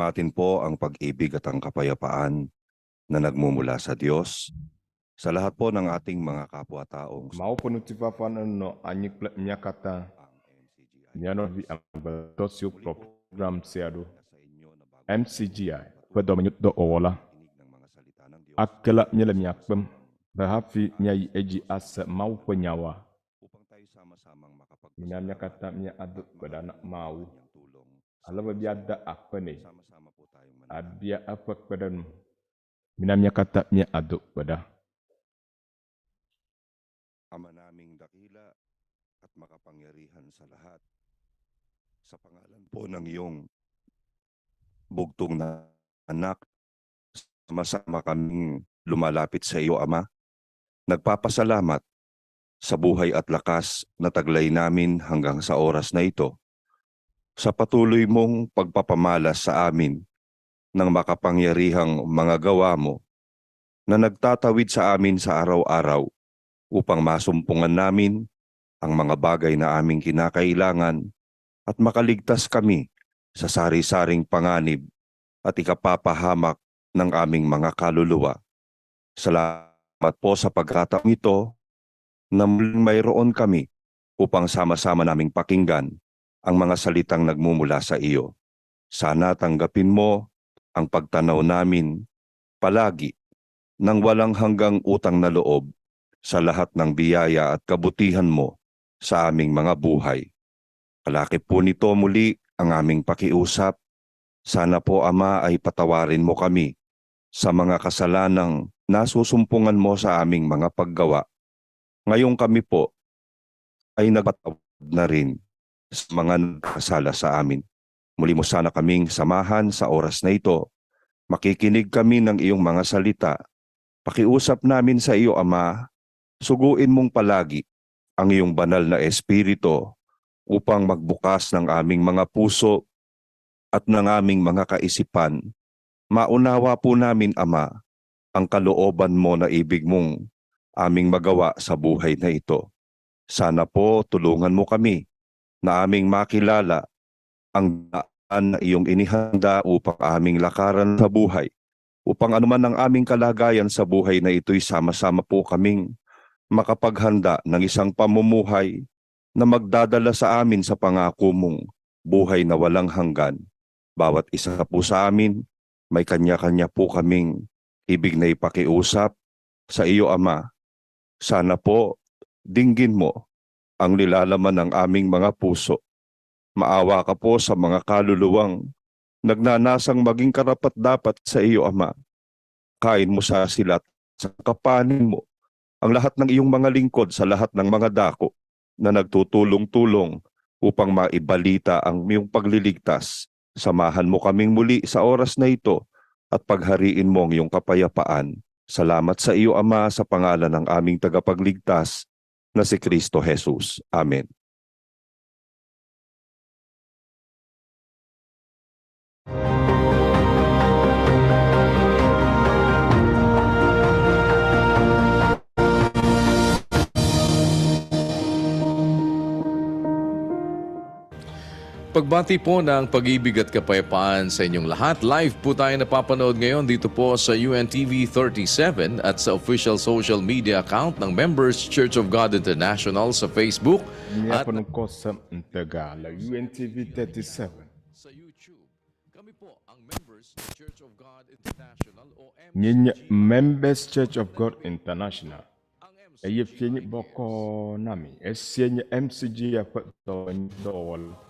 Sumaatin po ang pag-ibig at ang kapayapaan na nagmumula sa Diyos sa lahat po ng ating mga kapwa-taong Mawu ƒe ŋutifafa nenɔ anyi kple mía katã, ang MCGI. mía nɔvi amegbetɔ siwo kplɔ program sia ɖo. Sa inyo na bago MCGI ƒe dɔmenyodɔwɔla makinig ng mga salita ng Diyos ake la míele mia kpem be hafi míayi edzi ase Mawu ƒe nyawoa, upang tayo sama-samang mina mía makapagpasalamat katã míado gbe ɖa na Mawu kanyang tulong. ale be míade akpe nɛ, Sama-sama po tayong manalangin. abia eƒe kpeɖeŋu. Mina mía katã míado gbe ɖa. Ama naming dakila at makapangyarihan sa lahat. Sa pangalan po ng iyong bugtong na anak, sama-sama kaming lumalapit sa iyo, Ama. Nagpapasalamat sa buhay at lakas na taglay namin hanggang sa oras na ito. Sa patuloy mong pagpapamalas sa amin ng makapangyarihang mga gawa mo na nagtatawid sa amin sa araw-araw upang masumpungan namin ang mga bagay na aming kinakailangan at makaligtas kami sa sari-saring panganib at ikapapahamak ng aming mga kaluluwa. Salamat po sa pagkataong ito na muling mayroon kami upang sama-sama naming pakinggan ang mga salitang nagmumula sa iyo. Sana tanggapin mo ang pagtanaw namin palagi ng walang hanggang utang na loob sa lahat ng biyaya at kabutihan mo sa aming mga buhay. Kalakip po nito muli ang aming pakiusap. Sana po, Ama, ay patawarin mo kami sa mga kasalanang nasusumpungan mo sa aming mga paggawa. Ngayong kami po ay nagpatawad na rin sa mga nagkasala sa amin. Muli mo sana kaming samahan sa oras na ito. Makikinig kami ng iyong mga salita. Pakiusap namin sa iyo, Ama, suguin mong palagi ang iyong banal na espiritu upang magbukas ng aming mga puso at ng aming mga kaisipan. Maunawa po namin, Ama, ang kalooban mo na ibig mong aming magawa sa buhay na ito. Sana po tulungan mo kami na aming makilala ang daan na iyong inihanda upang aming lakaran sa buhay, upang anuman ang aming kalagayan sa buhay na ito'y sama-sama po kaming makapaghanda ng isang pamumuhay na magdadala sa amin sa pangako mong buhay na walang hanggan. Bawat isa po sa amin, may kanya-kanya po kaming ibig na ipakiusap sa iyo, Ama. Sana po dinggin mo ang nilalaman ng aming mga puso. Maawa ka po sa mga kaluluwang nagnanasang maging karapat-dapat sa iyo, Ama. Kain mo sa silat sa kapanin mo ang lahat ng iyong mga lingkod sa lahat ng mga dako na nagtutulong-tulong upang maibalita ang iyong pagliligtas. Samahan mo kaming muli sa oras na ito at paghariin mo ang iyong kapayapaan. Salamat sa iyo, Ama, sa pangalan ng aming tagapagligtas na si Kristo Jesus. Amen. Pagbati po ng pag-ibig at kapayapaan sa inyong lahat. Live po tayo napapanood ngayon dito po sa UNTV 37 at sa official social media account ng Members Church of God International sa Facebook at Míaƒe ŋkɔ sem ŋutega le UNTV 37. sa YouTube. Kami po ang Members Church of God International o Míenye MCGI. Members Church of God International Ang eye MCGI fie nye bɔkɔɔ na mi. Esie nye MCGI ƒe dɔwɔla.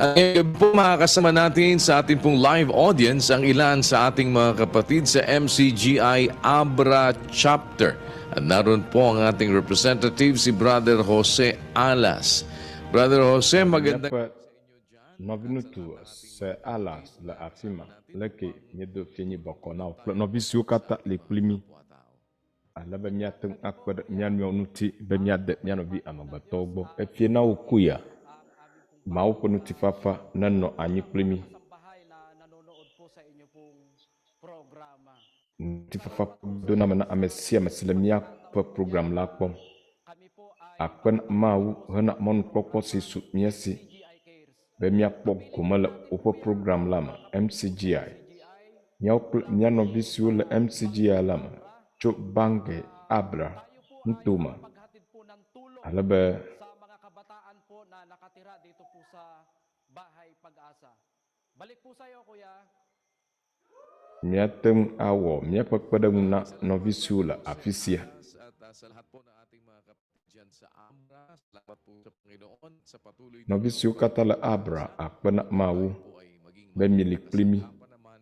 Ngayon po makakasama natin sa ating pong live audience ang ilan sa ating mga kapatid sa MCGI Abra Chapter. At naroon po ang ating representative si Brother Jose Alas. Brother Jose, magandang Míaƒe nɔviŋutsu Se Alas le afi ma. Leke míedo fienyi bɔkɔ na wò kple nɔvi siwo katã li kpli mí ale be míate ŋu akpe ɖe mía nɔewo ŋuti be míade mía nɔvi amegbetɔwo gbɔ. Efie na wò kuya. Mawu ƒe ŋutifafa nenɔ anyi kpli mí. Kasambahay na nanonood po sa inyo pong programa. Ŋutifafa doname na ame sia ame si le míaƒe program la kpɔm. Kami po ay Akpe na Mawu hena mɔnukpɔkpɔ si su mía si MCGI Cares. be míakpɔ gome le woƒe program la me, MCGI. MCGI Míawo kple mía nɔvi siwo le MCGI la me tso Bangui Abra tayo po ay nutome maghatid po ng tulong ale be sa mga kabataan po na nakatira dito po sa Bahay Pag-asa. Balik po sa iyo, Kuya. míate ŋu awɔ míaƒe kpeɖeŋu na nɔvi siwo le afi sia. At sa lahat po ng ating mga kapatid dyan sa Abra, salamat po sa Panginoon sa patuloy Nɔvi siwo katã le Abra akpe na Mawu po ay maging be mieli kpli mí pa naman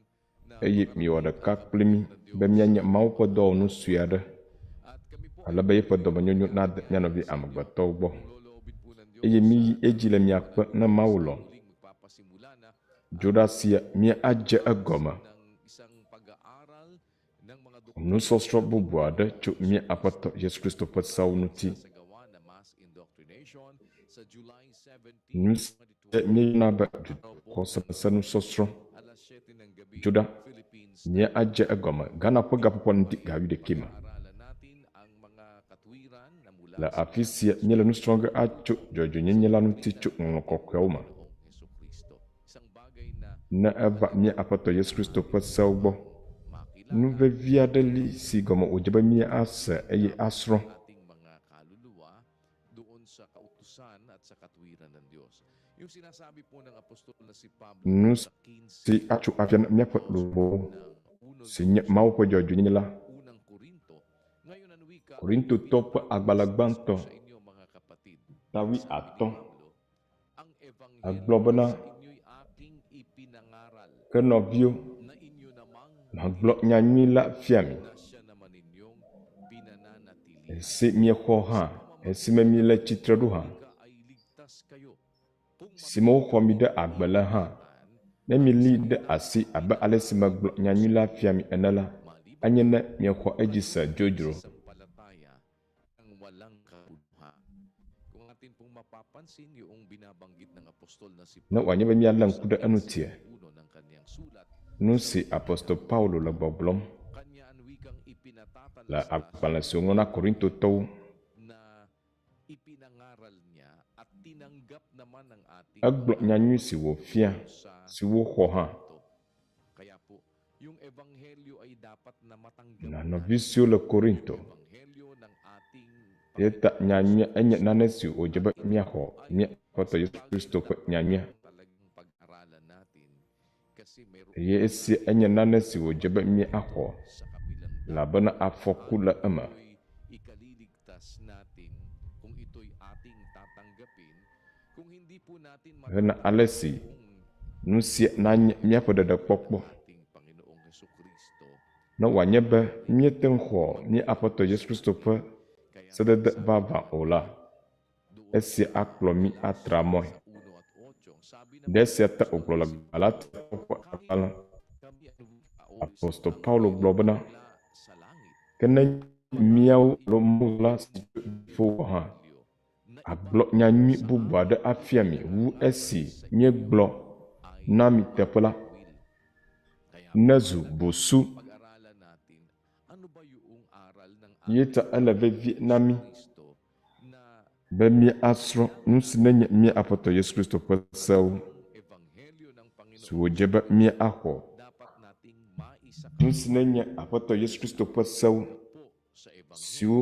na eye miwɔ ɖeka kpli mí be míanye Mawu ƒe dɔwɔnu sue aɖe at kami po ale be yeƒe dɔmenyonyo nade mía nɔvi amegbetɔwo gbɔ. loloobin po ng Diyos Eye míyi edzi le mia kpe ne Mawu lɔ̃. muling magpapasimula na Dzoɖa sia míadze egɔme ng isang pag-aaral ng mga nusɔsrɔ̃ bubu aɖe tso mía Aƒetɔ Yesu Kristo ƒe sewo ŋuti. sagawa na mass indoctrination sa July 17, Nu si míeyɔna be duxɔse nusɔsrɔ̃. alas 7 ng gabi, Dzoɖa Philippines. míadze egɔme Ghana ƒe gaƒoƒo ŋdi ga wuiɖekɛ me. Aralan natin ang mga katwiran na mula Le afi sia míele nu srɔ̃ ge atso dzɔdzɔenyenye la ŋuti tso Ŋɔŋlɔ Kɔkɔeawo me. Panginoong Heso Kristo. Isang bagay na Ne eva mía Aƒetɔ Yesu Kristo ƒe sewo gbɔ, makilala nu vevi aɖe li si gɔme wòdze be míase eye asrɔ̃. ating mga kaluluwa doon sa kautusan at sa katwiran ng Diyos. Yung sinasabi po ng apostol na si Pablo Nu sa 15 si atso afia na míaƒe luʋɔwo ng si nye Mawu ƒe dzɔdzɔenyenye la. unang Korinto, ngayon ang wika Korintotɔwo ƒe agbalẽ gbãtɔ sa inyo mga kapatid. ta Sabi ni wuiatɔ̃ Pablo, ang egblɔ ebanghelyo bena sa inyo'y aking ipinangaral ke nɔviwo na inyo namang magblɔ nyanyui la fia mi na siya naman ninyong pinananatilihan. esi miexɔ hã esime miele tsitre ɖo hã Ka ay ligtas kayo. Kung si me woxɔ mi ɖe agbe le hã ne mieli ɖe asi abe ale si megblɔ nyanyui la fia mi ene la anye ne miexɔ edzi se dzodzro. sampalataya ang walang kabuluhan. Kung atin pong mapapansin yung binabanggit ng apostol na si Ne wòanye be míalé ŋku ɖe enutia uno ng kanyang sulat, nu si apostol Paulo le gbɔgblɔm kanya ang wikang le ipinatatalas agbalẽ si wòŋlɔ na Korintotɔwo na ipinangaral niya at tinanggap naman ng ating egblɔ nyanyui si wòfia sa si woxɔ hã ito. Kaya po, yung ebanghelyo ay dapat na matanggap na nɔvi siwo le Korinto. ebanghelyo ng ating Eya ta nyanyuia enye nane si wòdze be míaxɔ mía Aƒetɔ Yesu Kristo ƒe nyanyuia talagang pag-aralan natin kasi meron eye esia enye nane si wòdze be míaxɔ sa kabilang elabena afɔku le eme. ito'y ikaliligtas natin kung ito'y ating tatanggapin kung hindi po natin Hena ale si nu sia nanye míaƒe ɖeɖekpɔkpɔ ating Panginoong Heso Kristo ne wòanye be míete ŋu xɔ mía Aƒetɔ Yesu Kristo ƒe sedede vavã o la, esia akplɔ mí atra mɔe. sa 1 at 8 ang sabi ng Ɖe esia ta wògblɔ le Galatiatɔwo ƒe agbalẽ kami ang wika o Apostol Paulo gblɔ bena sa langit ke ne míawo alo Mawu la si tso dziƒo hã na agblɔ nyanyui bubu aɖe afia mi wu esi míegblɔ na mi teƒe la will. Kaya nezu busu. pag-aralan natin ano ba yung aral ng Ye ta ele vevie na mí Kristo na be míasrɔ̃ nu si nenye mía Aƒetɔ Yesu Kristo ƒe sewo ebanghelyo ng Panginoon si wòdze be míaxɔ. dapat nating maisa Nu si nenye Aƒetɔ Yesu Kristo ƒe sewo po sa ebanghelyo siwo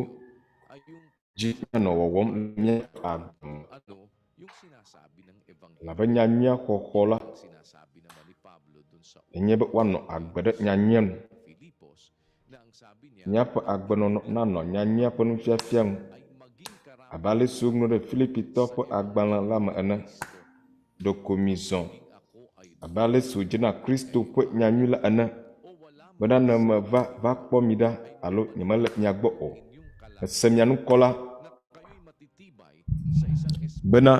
ay yung dzi míanɔ wɔwɔm le míaƒe agbe me ano yung sinasabi ng ebanghelyo elabe nyanyuia xɔxɔ la ang sinasabi naman ni Pablo dun sa enye be woanɔ agbe ɖe nyanyuia nu. Filipos na ang sabi niya Míaƒe agbenɔnɔ nanɔ nyanyuia ƒe nufiafia ŋu ay maging abe ale si woŋlɔ ɖe Filipitɔwo ƒe agbalẽ la me ene. Kristo Ɖeko mizɔ abe ale si wòdze na Kristo ƒe nyanyui la ene, bena ne meva va kpɔ mi ɖa alo nyemele mia gbɔ o, mese mia ŋkɔ la, bena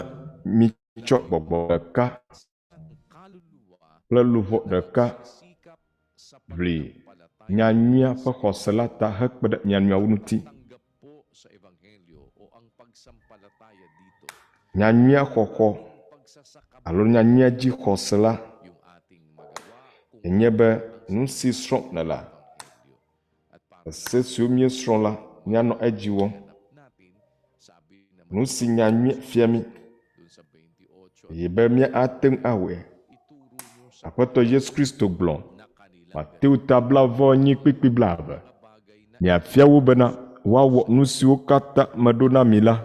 mitsɔ gbɔgbɔ ɖeka kple luʋɔ ɖeka ʋli nyanyuia ƒe xɔse la ta hekpe ɖe mia nɔewo ŋuti. Nyanyuia xɔxɔ alo nyanyuia dzi xɔse la enye be nu si srɔ̃m nèlea, ese siwo míesrɔ̃ la, míanɔ edzi wɔm. Nu si nyanyuia fia mí eye be míate ŋu awɔe. Aƒetɔ Yesu Kristo gblɔ, Mateo ta blaeve kpukpui blaeve, Miafia wo bena woawɔ nu siwo katã meɖo na mi la.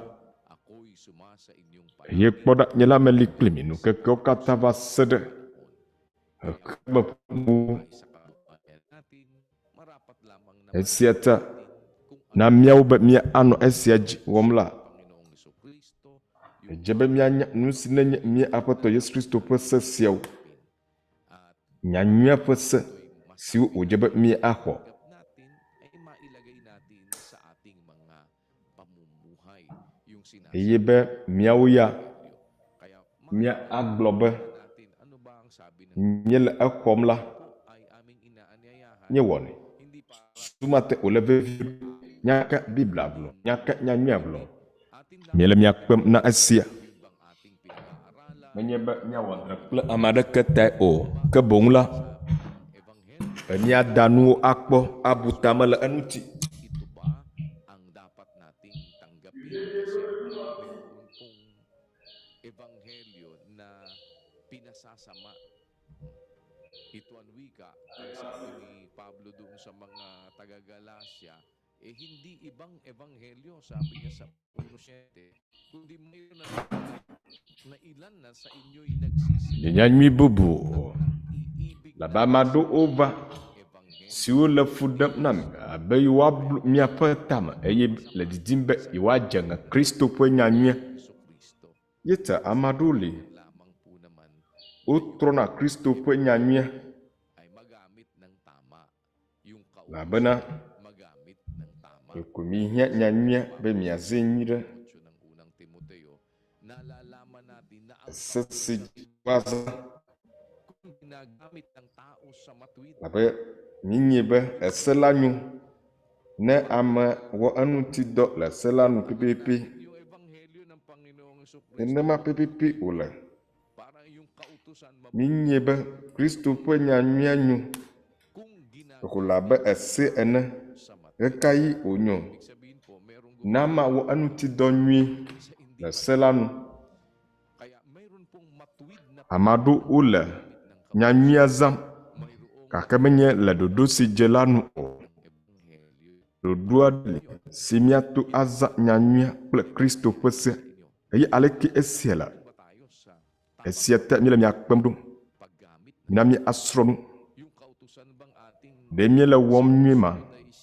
Eye kpɔ ɖa, nye la meli kpli mi ŋkekewo katã va se ɖe xexeame ƒe nuwuwu. Esia ta na míawo be míanɔ esia dzi wɔm la, edze be míanya nu si nenye mía Aƒetɔ Yesu Kristo ƒe se siawo, nyanyuia ƒe se siwo wòdze be míaxɔ. Eye be míawo ya míagblɔ be míele exɔm la, míewɔnɛ. Susu ma te wòle vevie be míaka Biblia gblɔ, míaka nyanyuia gblɔ. Míele mía kpem na esia. Menye be míawɔ dzre kple ame aɖeke tae o, ke boŋ la, be míada nuwo akpɔ abu tame le eŋuti. Eh hindi ibang ebanghelyo, sabi niya sa 1:7, kundi mayroon na na ilan na sa inyo'y nagsisisi Nye nyanyui bubu o. Labe ame aɖewo va siwo le fu ɖem na mi abe yewoablu miaƒe tame eye le didim be yewoadze ŋe Kristo ƒe nyanyuia. Ye ta ame aɖewo li wotrɔna Kristo ƒe nyanyuia Elabena ɖeko miehiã nyanyuia be miazãe nyuiɖe. Ese si dzi woazã elabe míenyae be ese la nyo ne ame wɔ eŋuti dɔ le se la nu pɛpɛpɛ. Nenema pɛpɛpɛ wòle. Míenyae be Kristo ƒe nyanyuia nyo ɖeko le abe ese ene. Ɣekaɣi wònyo? Ne amea wɔ eŋutidɔ nyuie le se la nu. Ame aɖewo wole nyanyuia zãm gake menye le ɖoɖo si dze la nu o. Ɖoɖo aɖe li si míato azã nyanyuia kple Kristo ƒe sea. Eye aleke esia le? Esia ta míele mia kpem ɖo. Mina míasrɔ̃ nu. Ɖe míele wɔm nyuie ma?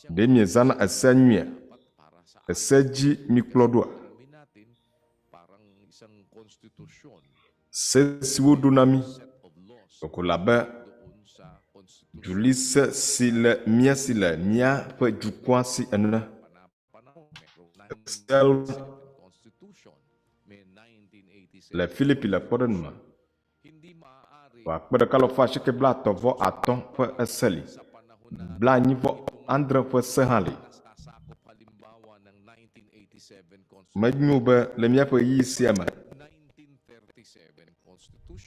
Ɖe miezãna esea nyuiea? Ese dzi mikplɔ ɖoa? Se si woɖo na mí ɖeko le abe dulise si le mía si le míaƒe dukɔa si ene. Eseawo le Filipi le kpɔɖeŋu me. Ƒe akpe ɖeka alafa asieke blaetɔ̃ vɔ atɔ̃ ƒe ese li. Blaenyi vɔ adre ƒe se hã li. Menyo be le míaƒe ɣeyiɣi sia me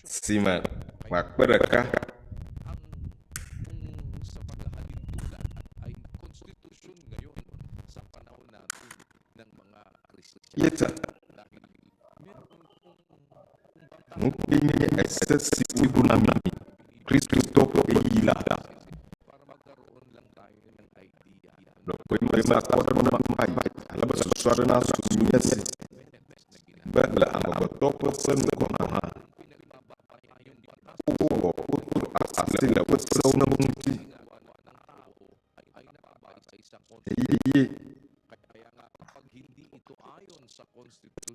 si me ƒe akpe ɖeka ye ta nu kae nye ese si woɖo na mí Kristotɔ ƒe ɣeyiɣi la? Ɖeko mezã kpɔɖeŋu ma va yi ale be susu aɖe nasu mía si be le amegbetɔ ƒe se nu gɔ̃ hã, wowɔ wotrɔ asi le woƒe sewo ŋuti eye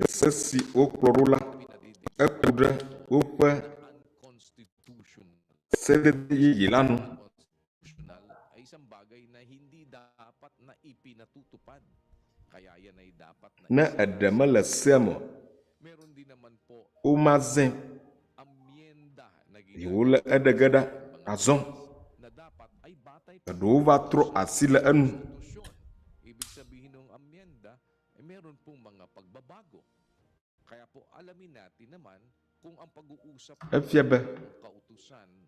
ese si wokplɔ ɖo la, eku ɖe. woƒe sedede yeye la nu. Ne eɖe mele sea me o, womazãe eye wole eɖe ge ɖa azɔ. Eɖewo va trɔ asi le enu. Efia be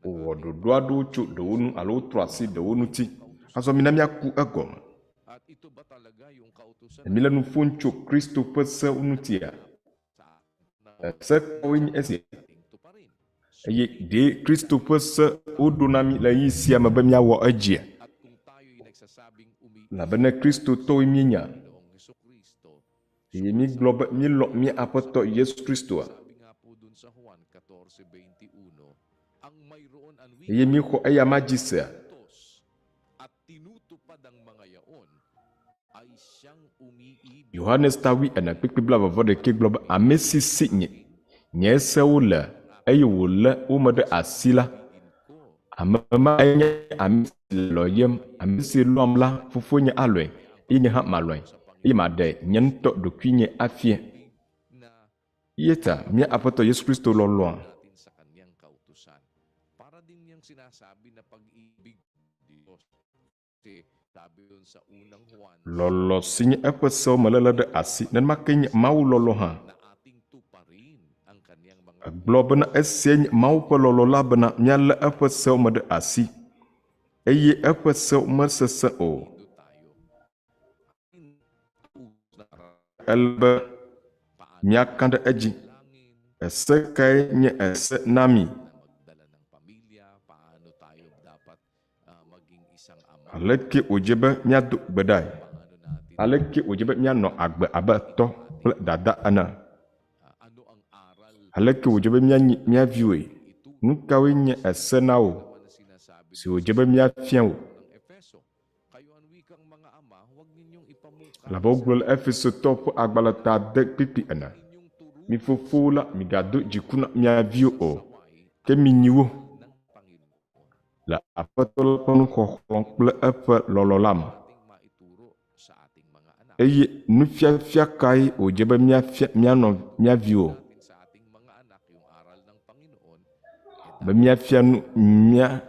wowɔ ɖoɖo aɖewo tso ɖewo nu alo wotrɔ asi ɖewo ŋuti. Azɔ mina míaku egɔme. Ne míele nu ƒom tso Kristo ƒe sewo ŋutia, ese kawoe nye esia? Eye ɖe Kristo ƒe se woɖo na mí le ɣeyiɣi sia me be míawɔ edzia? Elabena Kristotɔwoe míenya. Eye mígblɔ be míelɔ̃ mía Aƒetɔ Yesu Kristoa? Eye míexɔ eyama dzi sea? Yohanes ta wuiene kpukpui blaeve-vɔ-ɖekɛ gblɔ be, Ame si si nye, nye sewo le eye wòlé wo me ɖe asi la, ame mae nye ame si le lɔ̃yem. Ame si lɔ̃am la, Fofonye alɔ̃e, eye nye hã malɔ̃e, eye maɖe nye ŋutɔ ɖokuinye afiae. Eya ta mía Aƒetɔ Yesu Kristo lɔlɔ̃a Lɔlɔ̃ si nye eƒe sewo me léle ɖe asi, nenema ke nye Mawu lɔlɔ̃ hã. Egblɔ bena esiae nye Mawu ƒe lɔlɔ̃ la bena míalé eƒe sewo me ɖe asi, eye eƒe sewo mesesẽ o. Ele be míaka ɖe edzi. Ese kae nye ese na mí? Aleke wòdze be míado gbe ɖae? Aleke wòdze be míanɔ agbe abe tɔ kple dada ene? Aleke wòdze be míanyi mía viwoe? Nu kawoe nye ese na wò si wòdze be míafia wò? Elabe wogblɔ le Efesotɔwo ƒe agbalẽ ta ade kpikpi ene, Mi fofowo la, migado dziku na mia viwo o, ke minyi wo le Aƒetɔ la ƒe nuxɔxlɔ̃ kple eƒe lɔlɔ̃ la me. Eye nufiafia kae wòdze be míafia mía nɔ mía viwo? Be míafia nu mía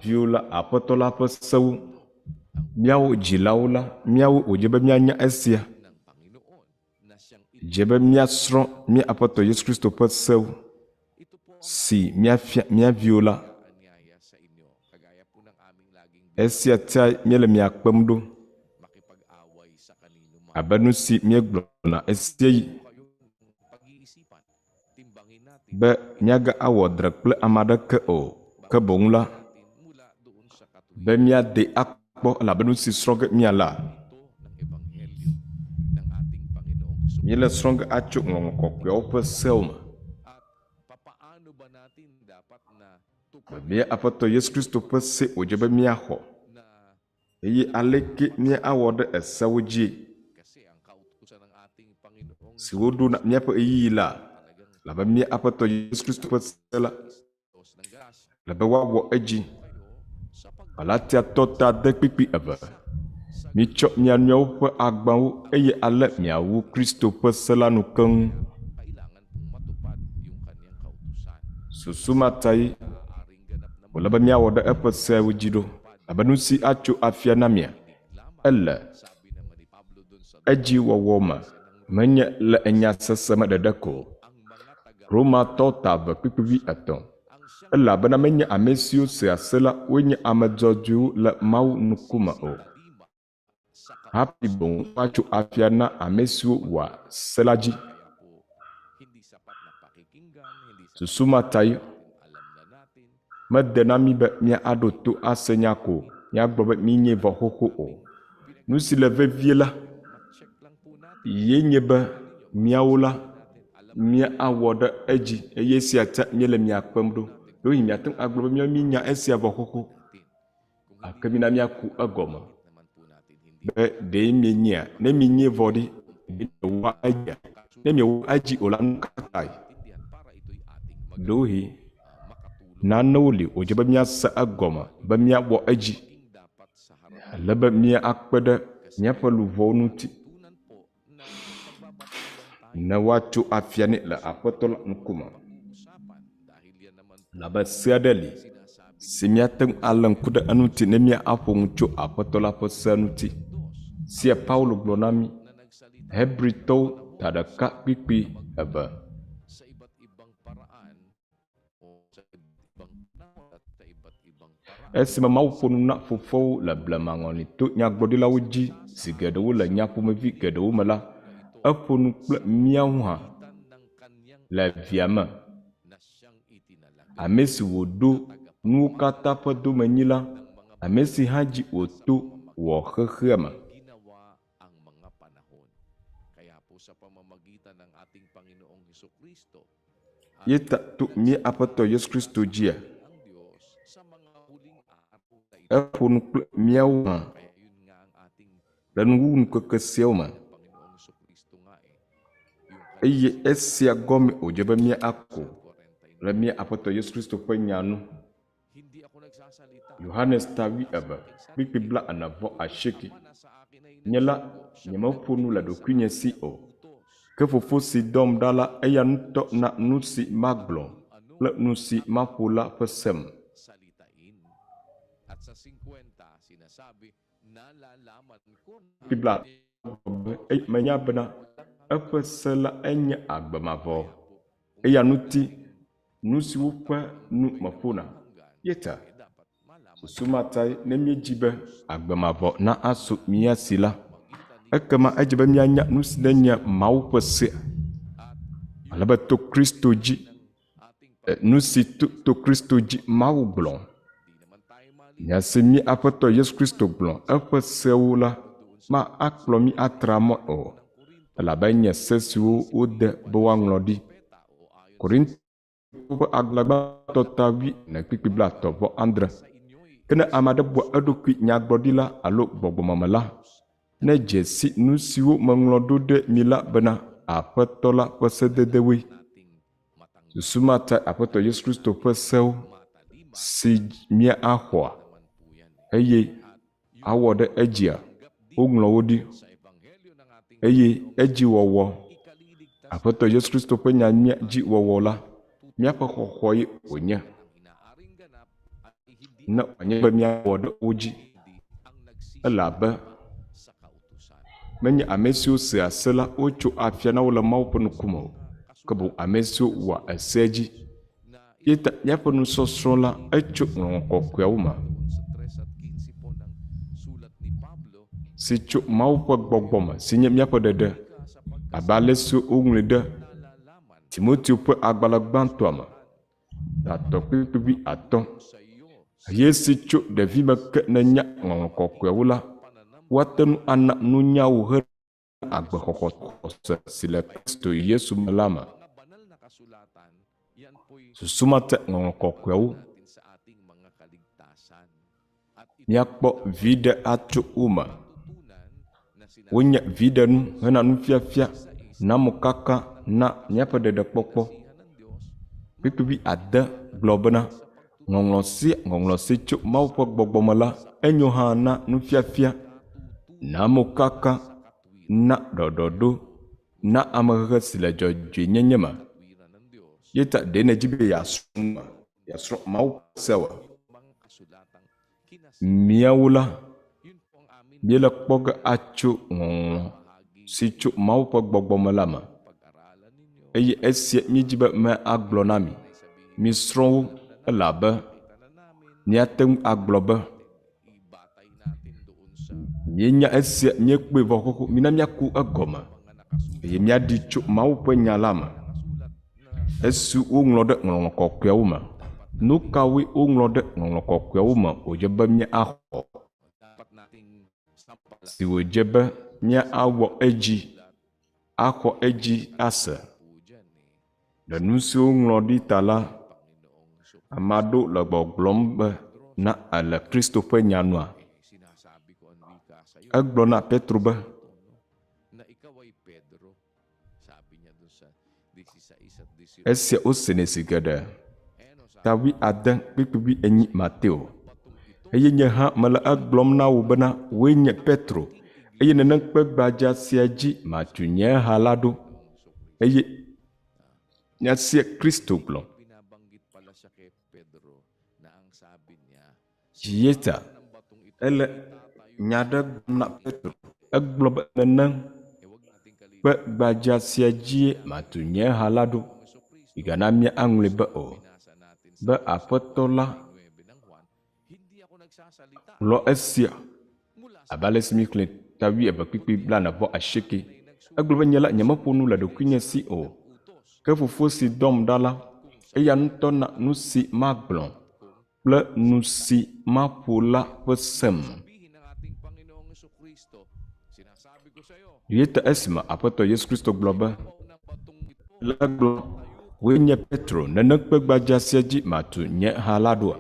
viwo la Aƒetɔ la ƒe sewo. Míawo dzilawo la, míawo wòdze be míanya esia. Dze be míasrɔ̃ mía Aƒetɔ Yesu Kristo ƒe sewo si míafia mía viwo la. Esia tae míele mia kpem ɖo abe nu si míegblɔna ɣesiaɣi be míagawɔ dzre kple ame aɖeke o, ke boŋ la, be míadee akpɔ elabe nu si srɔ̃ ge míalea, míele srɔ̃ ge atso Ŋɔŋlɔ Kɔkɔeawo ƒe sewo me. Mía Aƒetɔ Yesu Kristo ƒe see wòdze be míaxɔ, eye aleke míawɔ ɖe eseawo dzie si woɖo na míaƒe ɣeyiɣi la? Elabe mía Aƒetɔ Yesu Kristo ƒe se la le be woawɔ edzi. Galatiatɔ ta ade kpukpui eve. Mitsɔ mia nɔewo ƒe agbawo eye ale miawu Kristo ƒe se la nu keŋ. Susu ma tae wòle be míawɔ ɖe eƒe seawo dzi ɖo, abe nusi atso afia na mia, ele edziwɔwɔ me, menye le enya sese me ɖeɖe ko o. Romatɔwo ta eve kpukpui wuietɔ̃. Elabena menye ame siwo sea se la woe nye ame dzɔdzɔewo le Mawu ŋkume o. Hafi boŋ woatso afia na ame siwo wɔa se la dzi. Susu ma tae mede na mí be míaɖo to ase nya ko míagblɔ be míenyae vɔ xoxo o. Nu si le vevie la ye nye be míawo la míawɔ ɖe edzi eye esia ta míele mia kpem ɖo. Ɖewohĩ míate ŋu agblɔ be míawo míenya esia vɔ xoxo. Gake mina míaku egɔme be ɖe mienyea? Ne mienyae vɔ ɖe, ɖe miewɔa edzia? Ne miewɔa edzi o la, nu ka tae? Ɖewohĩ nanewo li wòdze be míase egɔme be míawɔ edzi ale be míakpe ɖe míaƒe luʋɔwo ŋuti ne woatso afia nɛ le Aƒetɔ la ŋkume. Elabe se aɖe li si míate ŋu alé ŋku ɖe eŋuti ne míaƒo nu tso Aƒetɔ la ƒe sea ŋuti. Sea Paulo gblɔ na mí, Hebritɔwo ta ɖeka kpukpui eve. Esime Mawu ƒo nu na fofoawo le blema ŋɔli to nyagblɔɖilawo dzi zi geɖewo le nya ƒomevi geɖewo me la, eƒo nu kple míawo hã le Via me, ame si wòɖo nuwo katã ƒe domenyila, ame si hã dzi wòto wɔ xexea me. ang mga panahon. Kaya po sa pamamagitan ng ating Panginoong Heso Kristo, Ye ta to mía Aƒetɔ Yesu Kristo dzia, ang Diyos sa mga huling araw na ito. eƒo nu kple míawo hã Kaya yun nga ang ating le nuwuwuŋkeke siawo me. ng Panginoong Heso Kristo nga eh. Yung Eye esia gɔme wòdze be míako 49. le mía Aƒetɔ Yesu Kristo ƒe nya nu. Hindi ako nagsasalita. Yohanes ta wuieve, kpukpui bla ene vɔ asieke. Ama na sa akin ay Nye la, nagsugo, siya nyemeƒo nu le ɖokuinye si o. utos. Ke Fofo si dɔm ɖa la, eya ŋutɔ na nu si magblɔ kple nu si maƒo la ƒe sem. Salitain. At sa 50, sinasabi, nalalaman ko na Biblia gblɔ be, "Eye menya bena eƒe se la enye agbe mavɔ. Eya ŋuti nu siwo ƒe nu meƒona ye ta. dapat malaman Susu ma tae ne míedzi be agbe mavɔ na asu mía si la, ekema edze be míanya nu si nenye Mawu ƒe sea. Ale be to Kristo dzi, ating e, nu si to, to Kristo dzi Mawu gblɔ. di naman tayo mali Nya si mía Aƒetɔ Yesu Kristo gblɔ eƒe sewo la ma akplɔ mí atra mɔ o. Elabe enye se siwo wode be woaŋlɔ ɖi. peta o ayon Korintotɔwo ƒe agbalẽ gbãtɔ ta wuiene kpukpui blaetɔ̃ vɔ adre. sa inyo'y Ke ne ame aɖe bua eɖokui nyagblɔɖila alo gbɔgbɔmeme la, nedze si nu siwo meŋlɔ ɖo ɖe mi la bena Aƒetɔ la ƒe sededewoe. nating matanggap Susu ma tae Aƒetɔ Yesu Kristo ƒe sewo matalima si mía axɔa naman po yan eh. eye awɔ ɖe edzia, woŋlɔ wo ɖi Sa ebanghelyo ng ating eye edziwɔwɔ, ikaliligtas Aƒetɔ Yesu Kristo ƒe nya nyuia dzi wɔwɔ la, míaƒe xɔxɔ ye wònye. ang inaaring ganap ay hindi Ne wòanye be míawɔ ɖe wo dzi hindi ang elabe nagsisimula sa kautusan. menye ame siwo sea se la wotso afia na wo le Mawu ƒe ŋkume o, ke boŋ ame siwo wɔa esea dzi. Na Ye ta míaƒe nusɔsrɔ̃ la etso Ŋɔŋlɔ Kɔkɔeawo me doon sa 3 at 15 po ng sulat ni Pablo, si tso Mawu ƒe gbɔgbɔ me si nye míaƒe ɖeɖe ka sapagkat abe ale si woŋlɔe ɖe nalalaman Timoteo ƒe agbalẽ gbãtɔa me, tatɔ kpukpui wuiatɔ̃. sa iyo Eye si tso ɖevime ke nènya Ŋɔŋlɔ Kɔkɔeawo la, woate ŋu ana nunya wò hena agbexɔxɔ xɔse si le Kristo Yesu me la me. mga banal na kasulatan, yan po'y Susu ma te Ŋɔŋlɔ Kɔkɔeawo natin sa ating mga kaligtasan. At ito míakpɔ viɖe atso wo me. tutunan na sinasabi Wonye viɖenu hena nufiafia, na mokaka, na míaƒe ɖeɖekpɔkpɔ. ng Diyos Kpukpui wuiade gblɔ bena, Ŋɔŋlɔ sia ŋɔŋlɔ si tso Mawu ƒe gbɔgbɔ me la, enyo hã na nufiafia, na mokaka, na ɖɔɖɔɖo, na amehehe si le dzɔdzɔenyenye me. katwiran ng Diyos, Ye ta ɖe nèdi be yeasrɔ̃ nua, yeasrɔ̃ Mawu ƒe sea oa? yung mga kasulatang kinas Míawo la, yun po ang amin míele kpɔ ge atso ŋɔŋlɔ bahagi si tso Mawu ƒe gbɔgbɔ me la me. pag-aralan ninyo Eye esia míedzi be me agblɔ na mi. ay sabihin Misrɔ̃ wo elabe kita na namin míate ŋu agblɔ be ibatay natin doon sa míenya esia míekpɔe vɔ xoxo. Mina míaku egɔme mga nakasulat eye míaɖi tso Mawu ƒe nya la me. nakasulat na Esi woŋlɔ ɖe Ŋɔŋlɔ Kɔkɔeawo me. Nu kawoe woŋlɔ ɖe Ŋɔŋlɔ Kɔkɔeawo me wòdze be míaxɔ dapat nating sampala si wòdze be míawɔ edzi, axɔ edzi ase. po dyan eh Le nu siwo woŋlɔ ɖi ta la, Panginoong Heso ame aɖewo le gbɔgblɔm be na ele Kristo ƒe nya nua. eh, sinasabi ko ang wika sa iyo Egblɔ na Petro be, na ikaw ay Pedro. Sabi niya doon sa Esia wosenɛ zi geɖe. Ta wuiade kpukpui wuienyi Mateo. Eye nye hã mele egblɔm na wò bena, wòe nye Petro, eye nenem kpe gbadza sia dzi matu nye ha la ɖo. Eye nya sia Kristo gblɔ. Yeta ele nya aɖe gblɔm na Petro. Egblɔ be nenem kpe gbadza sia dzie matu nye ha la ɖo. Migana míaŋlɔe be o be Aƒetɔ la gblɔ esia abe ale si míexlẽe ta wuieve kpukpui blaene vɔ asieke. Egblɔ be, Nye la, nyemeƒo nu le ɖokuinye si o, ke Fofo si dɔm ɖa la, eya ŋutɔ na nu si magblɔ kple nu si maƒo la ƒe sem. Eya ta esime Aƒetɔ Yesu Kristo gblɔ be, La gblɔ, Wòe nye Petro, nenem kpe gbadza sia dzi matu nye ha la ɖoa?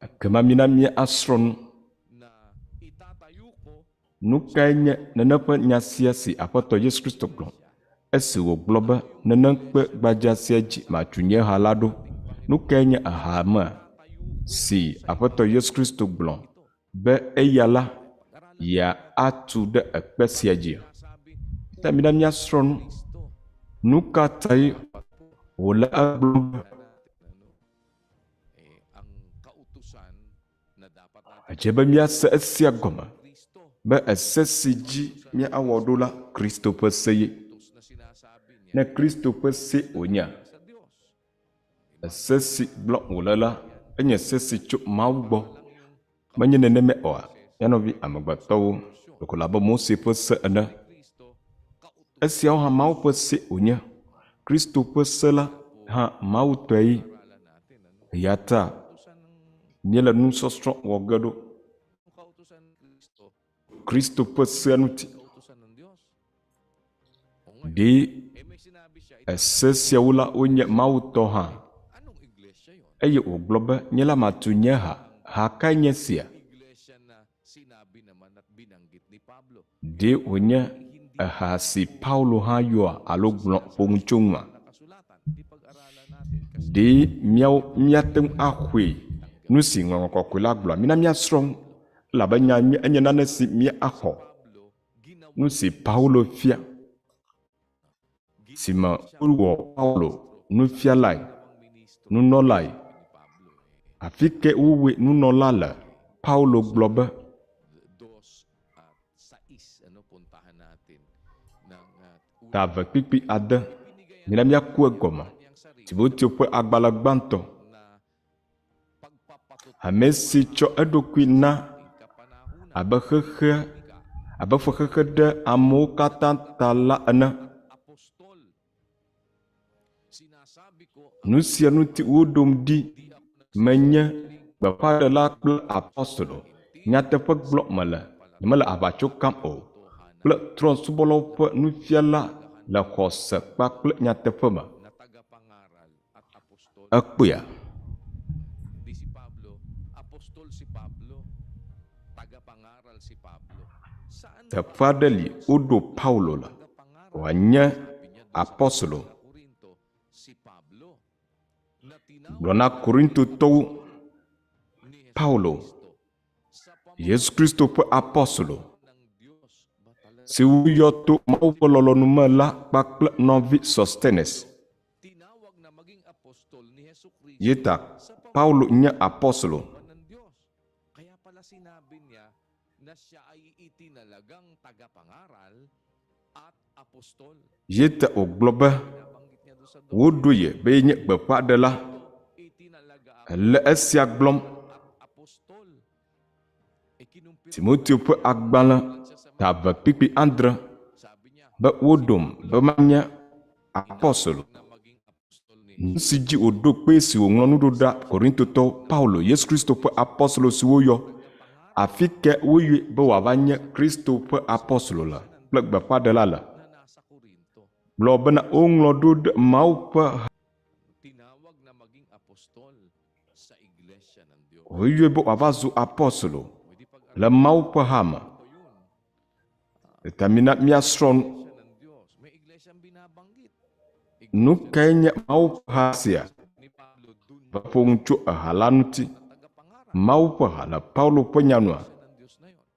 Ekema mina míasrɔ̃ nu. Nu kae nye nenem ƒe nya sia si Aƒetɔ Yesu Kristo gblɔ esi wògblɔ be, Nenem kpe gbadza sia dzi matu nye ha la ɖo? Nu kae nye hamea si Aƒetɔ Yesu Kristo gblɔ be eya la, yeatu ɖe ekpe sia dzi? Ta mina míasrɔ̃ nu. Nu ka tae wòle egblɔm be Edze be míase esia gɔme be ese si dzi míawɔ ɖo la, Kristo ƒe se ye. Ne Kristo ƒe se wònyea, ese si gblɔm wòle la, enye se si tso Mawu gbɔ. Menye nenemae oa, mía nɔvi amegbetɔwo, ɖeko le abe Mose ƒe se ene. Esiawo hã Mawu ƒe se wònye. Kristo ƒe se la hã Mawu tɔe ye. Eya ta míele nusɔsrɔ̃ wɔ ge ɖo Kristo ƒe sea ŋuti. Ɖe ese siawo la wonye Mawu tɔ hã? Eye wògblɔ be, Nye la matu nye ha. Ha kae nye esia? Ɖe wònye eha si Paulo hã yɔa alo gblɔ ƒo nu tso ŋua? Ɖe míawo míate ŋu axɔe nu si Ŋɔŋlɔ Kɔkɔe la gblɔa? Mina míasrɔ̃ nu, elabe nya enye nane si míaxɔ. Nu si Paulo fia, si me wowɔ Paulo nufialae, nunɔlae. Afi kae wowɔe nunɔla le? Paulo gblɔ be, Ta eve kpikpi ade. Mina míaku egɔme. Timoteo ƒe agbalẽ gbãtɔ. Ame si tsɔ eɖokui na abe xexea, abe fexexe ɖe amewo katã ta la ene. Nu sia ŋuti woɖom ɖi menye gbeƒãɖela kple apostolo. Nyateƒe gblɔm mele, nyemele aʋatso kam o, kple trɔ̃subɔlawo ƒe nufiala le xɔse kpakple nyateƒe me. Ekpɔea? Teƒe aɖe li woɖo Paulo le wòanye apostolo. Gblɔ na Korintotɔwo, Paulo, Yesu Kristo ƒe apostolo, si woyɔ to Mawu ƒe lɔlɔ̃nu me la kpakple nɔvi Sostenes. Ye ta Paulo nye apostolo. Ye ta wògblɔ be woɖo ye be yenye gbeƒãɖela. Ele esia gblɔm. Timoteo ƒe agbalẽ ta eve kpukpui adre be woɖom be manye apostolo. Nu si dzi wòɖo kpee si wòŋlɔ nu ɖo ɖa Korintotɔwo, Paulo, Yesu Kristo ƒe apostolo si woyɔ, afi ke woyɔe be wòava nye Kristo ƒe apostolo le kple gbeƒãɖela le, gblɔ bena woŋlɔ ɖo ɖe Mawu ƒe Woyɔe be wòava zu apostolo le Mawu ƒe ha me. Eta mina míasrɔ̃ nu. Nu kae nye Mawu ƒe ha sia? Va ƒo nu tso eha la ŋuti. Mawu ƒe ha le Paulo ƒe nya nua?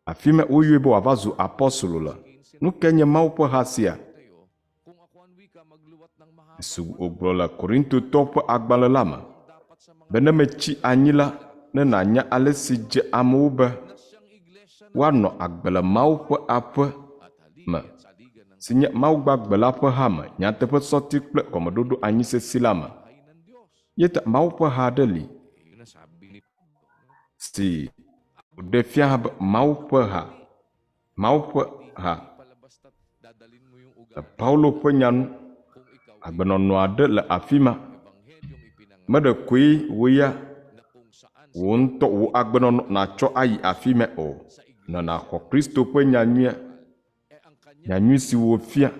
Afi ma woyɔe be wòava zu apɔstolo le. Nu kae nye Mawu ƒe ha sia? Si wògblɔ le Korintotɔwo ƒe agbalẽ la me be ne metsi anyi la, ne nànya ale si dze amewo be woanɔ agbe le Mawu ƒe aƒe me, si nye Mawu gbagbe la ƒe ha me, nyateƒe sɔti kple gɔmeɖoɖo anyi sesĩ la me. Ye ta Mawu ƒe ha aɖe li si wòɖe fia hã be Mawu ƒe ha, Mawu ƒe ha. Le Paulo ƒe nya nu, agbenɔnɔ aɖe le afi ma. Meɖe koe wò ya wò ŋutɔ wò agbenɔnɔ nàtsɔ ayi afi ma o. Ne nàxɔ Kristo ƒe nya nyuia, nya nyui si wòfia,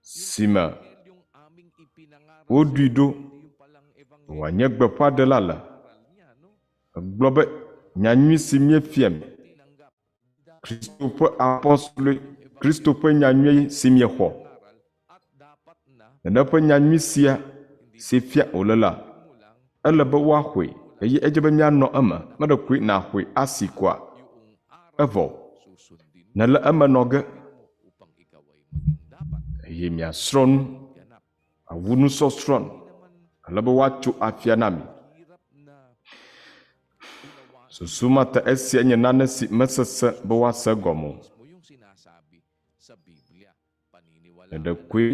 si me woɖoe ɖo wòanye gbeƒãɖela le. Egblɔ be, Nya nyui si míefia mi, Kristo ƒe apɔstoloe, Kristo ƒe nya nyui si miexɔ. Nene ƒe nya nyui sia si fia wòle la, ele be woaxɔe eye edze be míanɔ eme. Meɖe koe nàxɔe asi koa? Evɔ o. Nèle eme nɔ ge eye miasrɔ̃ nu awu nusɔsrɔ̃ nu ale be woatso afia na mi. Susu ma ta esia nye nane si mesesẽ be woase egɔme o. Ɖeɖe koe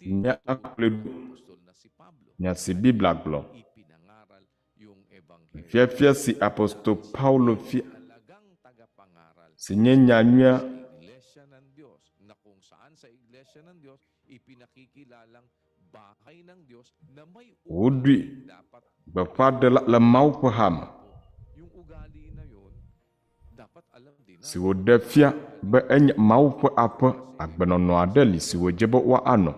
míakplɔe ɖo nya si Biblia gblɔ. Nufiafia si apostol Paulo fia, si nye nya nyuia, woɖoe gbeƒãɖela le Mawu ƒe ha me, si wòɖe fia be enye Mawu ƒe aƒe, agbenɔnɔ aɖe li si wòdze be woanɔ.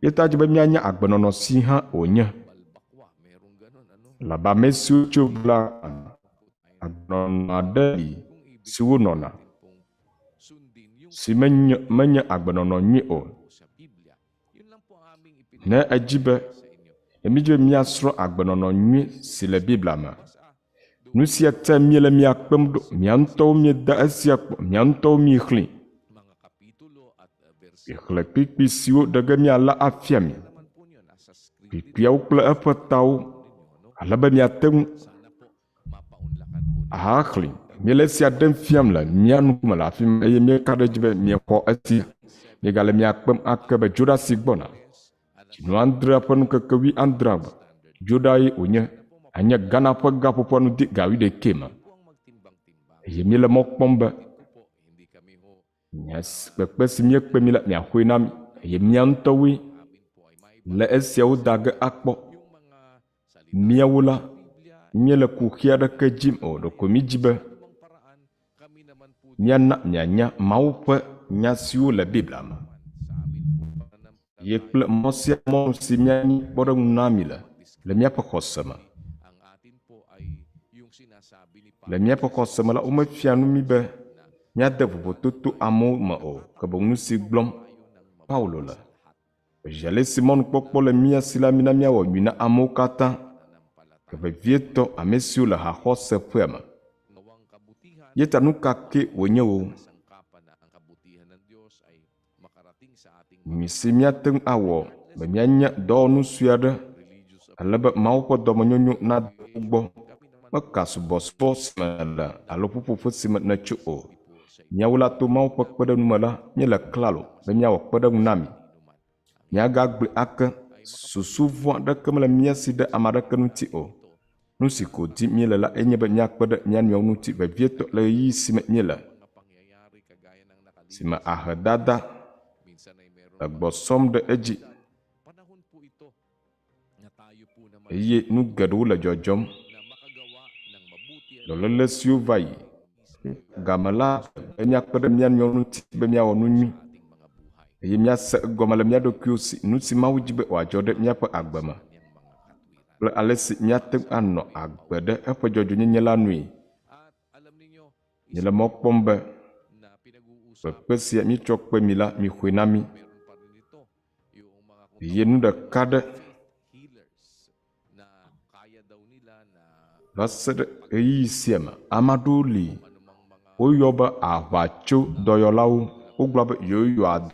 Ye ta edze be míanya agbenɔnɔ si hã wònye. Elabe ame siwo tso bla agbenɔnɔ aɖe li si wonɔna, si menye, menye agbenɔnɔ nyui o. Ne èdi be mídi be míasrɔ̃ agbenɔnɔ nyui si le Biblia me, nu sia tae míele mia kpem ɖo. Mia ŋutɔwo mieda esia kpɔ, mia ŋutɔwo miexlẽe. Mixlẽ kpukpui siwo ɖe ge míala afia mi, kpukpuiawo kple eƒe tawo, ale be miate ŋu Ahaxlẽ. Míele esia ɖem fiam le mía ŋkume le afi ma eye míeka ɖe edzi be miexɔ esia. Míegale mia kpem ake be Dzoɖa si gbɔna, dzinu adrea ƒe ŋkeke wuiadrea gbe, Dzoɖa ye wònye, anye Ghana ƒe gaƒoƒoa nu de ga wuiɖekɛ me. Eye míele mɔ kpɔm be Nya si kpekpe si míekpe mi la, miaxɔe na mí, eye mía ŋutɔwoe le esiawo da ge akpɔ. Míawo la, míele kuxi aɖeke dim o, ɖeko mídi be míana mianya Mawu ƒe nya siwo le Biblia me, eye kple mɔ sia mɔ si míanye kpɔɖeŋu na mi le le míaƒe xɔse me. Le míaƒe xɔse me la, womefia nu mí be míade vovototo amewo me o, ke boŋ nu si gblɔm Paulo le. Zi ale si mɔnukpɔkpɔ le mía si la, mina míawɔ nyui na amewo katã, ke vevietɔ ame siwo le haxɔseƒea me. Ye ta nu ka kee wònye o, nyui si míate ŋu awɔ be míanye dɔwɔnu sue aɖe ale be Mawu ƒe dɔmenyonyo nade wo gbɔ meka subɔsubɔ si me nèle alo ƒuƒoƒe si me nètso o. Míawo la to Mawu ƒe kpeɖeŋu me la, míele klalo be míawɔ kpeɖeŋu na mi. Míagagblɔe ake, susu vɔ̃ aɖeke mele mía si ɖe ame aɖeke ŋuti o. Nu si ko dim míele la enye be míakpe ɖe mía nɔewo ŋuti vevietɔ le ɣeyiɣi si me míele, si me ahedada le gbɔ sɔm ɖe edzi eye nu geɖewo le dzɔdzɔm. Dɔléle siwo va yi game la be míakpe ɖe mía nɔewo ŋuti be míawɔ nu nyui eye míase egɔme le mía ɖokuiwo si nu si Mawu di be wòadzɔ ɖe míaƒe agbe me kple ale si míate ŋu anɔ agbe ɖe eƒe dzɔdzɔenyenye la nui. Míele mɔ kpɔm be kpekpe sia míetsɔ kpe mi la, mixɔe na mí. Eye nu ɖeka ɖe va se ɖe ɣeyiɣi sia me, ame aɖewo li woyɔ be aʋatsodɔyɔlawo. Wogblɔ be yewoyɔa dɔ.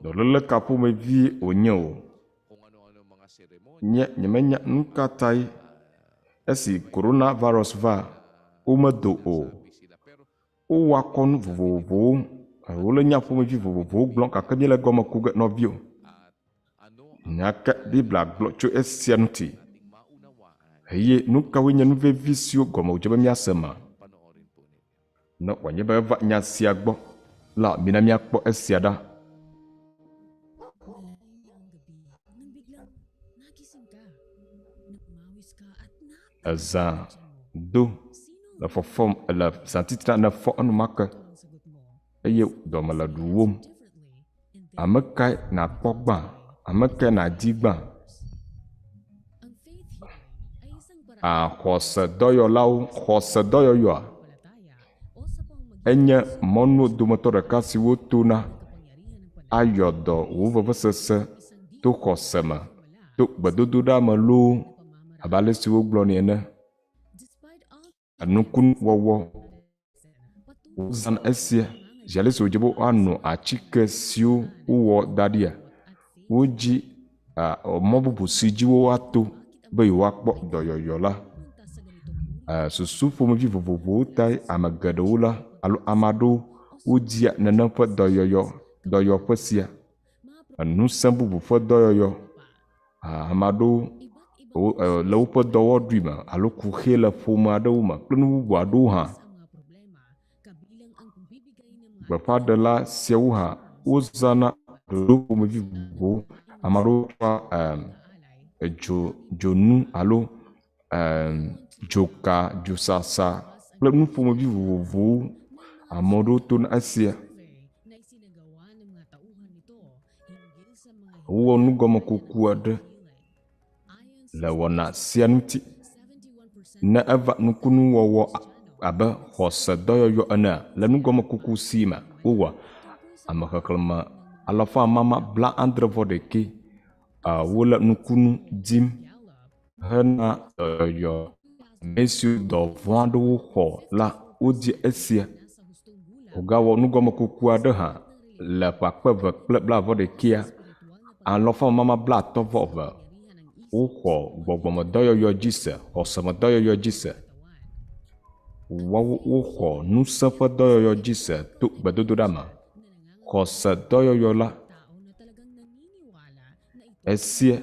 Dɔléle ka ƒomevie wònye o? Nye nyemenya nu ka tae esi coronavirus va womedo o. Wowɔa kɔnu vovovowo alo wole nya ƒomevi vovovowo gblɔm gake míele egɔme ku ge nɔviwo. Nya ke Biblia gblɔ tso esia ŋuti. Eye nu kawoe nye nu vevi siwo gɔme wòdze be míase ma? Ne wòanye be eva nya sia gbɔ la, mina míakpɔ esia ɖa. Ezã do le fɔfɔm le zã titina nèfɔ enumake eye dɔme le ɖuwòm. Ame kae nàkpɔ gbã? Ame kae nàdi gbã? A Xɔsedɔyɔlawo, xɔsedɔyɔyɔa enye mɔnuwo dometɔ ɖeka si wotona ayɔ dɔ wò vevesese to xɔse me, to gbedodoɖa me loo abe ale si wogblɔnɛ ene. Enukunuwɔwɔ. Wozãna esia zi ale si wòdze be woano atike siwo wowɔ da ɖia, wodzi mɔ bubu si dzi woato be yewoakpɔ dɔyɔyɔ la. Susu ƒomevi vovovowo tae ame geɖewo la alo ame aɖewo wodia nenem ƒe dɔyɔyɔ dɔyɔƒe sia. Ŋusẽ bubu ƒe dɔyɔyɔ. Ame aɖewo wo e le woƒe dɔwɔɖui me alo kuxi le ƒome aɖewo me kple nu bubu aɖewo hã. Gbeƒãɖela siawo hã wozãna ɖoɖo ƒomevi vovovowo. Ame aɖewo tsɔa e edzo dzonu alo e dzoka, dzosasa kple nu ƒomevi vovovowo. Ame aɖewo tona esia. Wowɔ nugɔmekuku aɖe le wɔna sia ŋuti. Ne eva nukunuwɔwɔ abe xɔsedɔyɔyɔ enea, le nugɔmekuku si me wowɔ ame xexlẽme alafa amama blaadre vɔ ɖekɛ wole nukunu dim hena dɔyɔyɔ. Ame siwo dɔ vɔ̃ aɖewo xɔ la wodi esia. Wogawɔ nugɔmekuku aɖe hã le ƒe akpe eve kple blaeve ɖekɛa, alɔfa amama blaatɔ̃ vɔ eve woxɔ gbɔgbɔmedɔyɔyɔ dzi se, xɔsemedɔyɔyɔ dzi se. Woawo woxɔ ŋusẽ ƒe dɔyɔyɔ dzi se to gbedodoɖa me. Xɔsedɔyɔyɔ la esia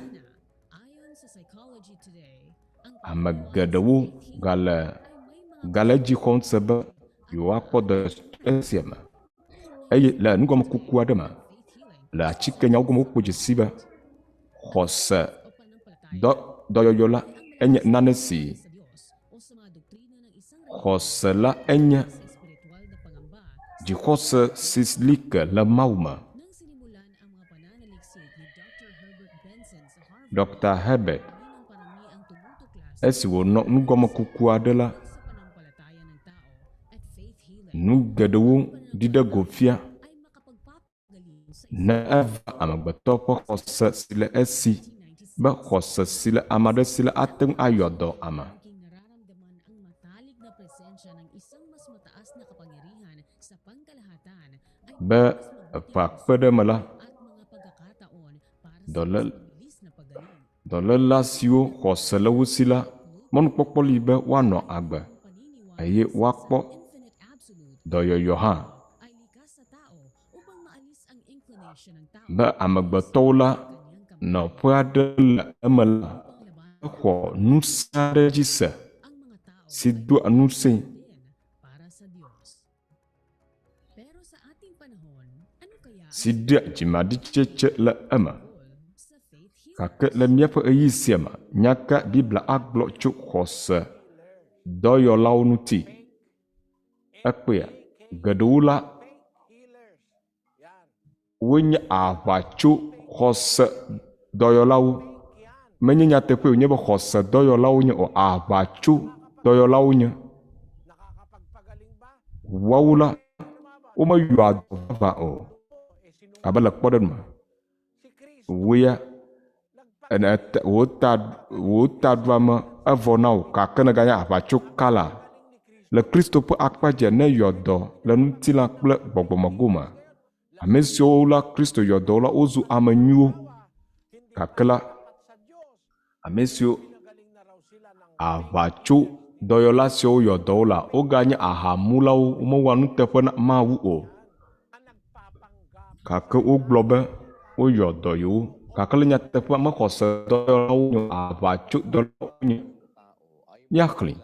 Ame geɖewo gale gale edzi xɔm se be yewoakpɔ dɔ esia me eye le nugɔmekuku aɖe me le atikenyawo gɔme wokpɔ dzesi be xɔse dɔ dɔyɔyɔ la enye nane si xɔse la enye dzixɔse si li ke le Mawu me. Ɖɔkta Herbert, esi wònɔ nugɔmekuku aɖe la, nu geɖewo ɖi ɖe go fia. Ne eva amegbetɔ ƒe xɔse si le esi be xɔse si le ame aɖe si la ate ŋu ayɔ dɔ ame. Be eƒe akpe ɖe eme la, dɔléla siwo xɔse le wo si la, mɔnukpɔkpɔ li be woanɔ agbe eye woakpɔ dɔyɔyɔ hã. Be amegbetɔwo la, nɔƒe aɖe le eme la, exɔ ŋusẽ aɖe dzi se si doa ŋusẽe. Si ɖea dzimaɖitsetse le eme. Gake le míaƒe ɣeyiɣi sia me, nya ka Biblia agblɔ tso xɔse dɔyɔlawo ŋuti? Ekpea, geɖewo la, Wonye aʋatso xɔse dɔyɔlawo. Menye nyateƒee wònye be xɔse dɔyɔlawo nye o, aʋatso dɔyɔlawo nye. Woawo la, womeyɔa dɔ vavã o. Abe le kpɔɖeŋu me, wò ya ene wò ta wò taɖuame evɔ na wò gake nèganye aʋatsokala le Kristo ƒe akpa dzi ne yɔ dɔ le ŋutilã kple gbɔgbɔme gome. Ame siwo la Kristo yɔ dɔ la wozu ame nyuiwo gake la ame siwo aʋatso dɔyɔla siwo yɔ dɔ wo la woganye ahamulawo womewɔa nuteƒe na Mawu o. Gake wogblɔ be woyɔ dɔ yewo gake le nyateƒea me xɔse dɔyɔlawo nye aʋatso dɔyɔlawo nye. Míaxlẽ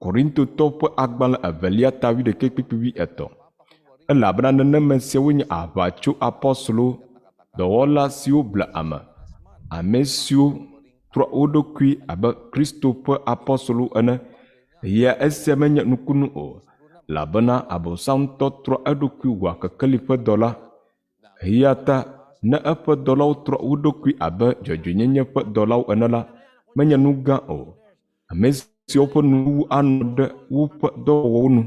Korintotɔwo ƒe agbalẽ evelia ta wuiɖekɛ kpukpui wuietɔ̃. Elabena nenema siawoe nye aʋatso apɔstolowo, dɔwɔla siwo ble ame, ame siwo trɔ wo ɖokui abe Kristo ƒe apɔstolowo ene. Eya esia menye nukunu o, elabena Abosam ŋutɔ trɔ eɖokui wɔa kekeli ƒe dɔla. Eya ta ne eƒe dɔlawo trɔ wo ɖokui abe dzɔdzɔenyenye ƒe dɔlawo ene la, menye nu gã o. Ame siwo ƒe nuwuwu anɔ ɖe woƒe dɔwɔwɔwo nu.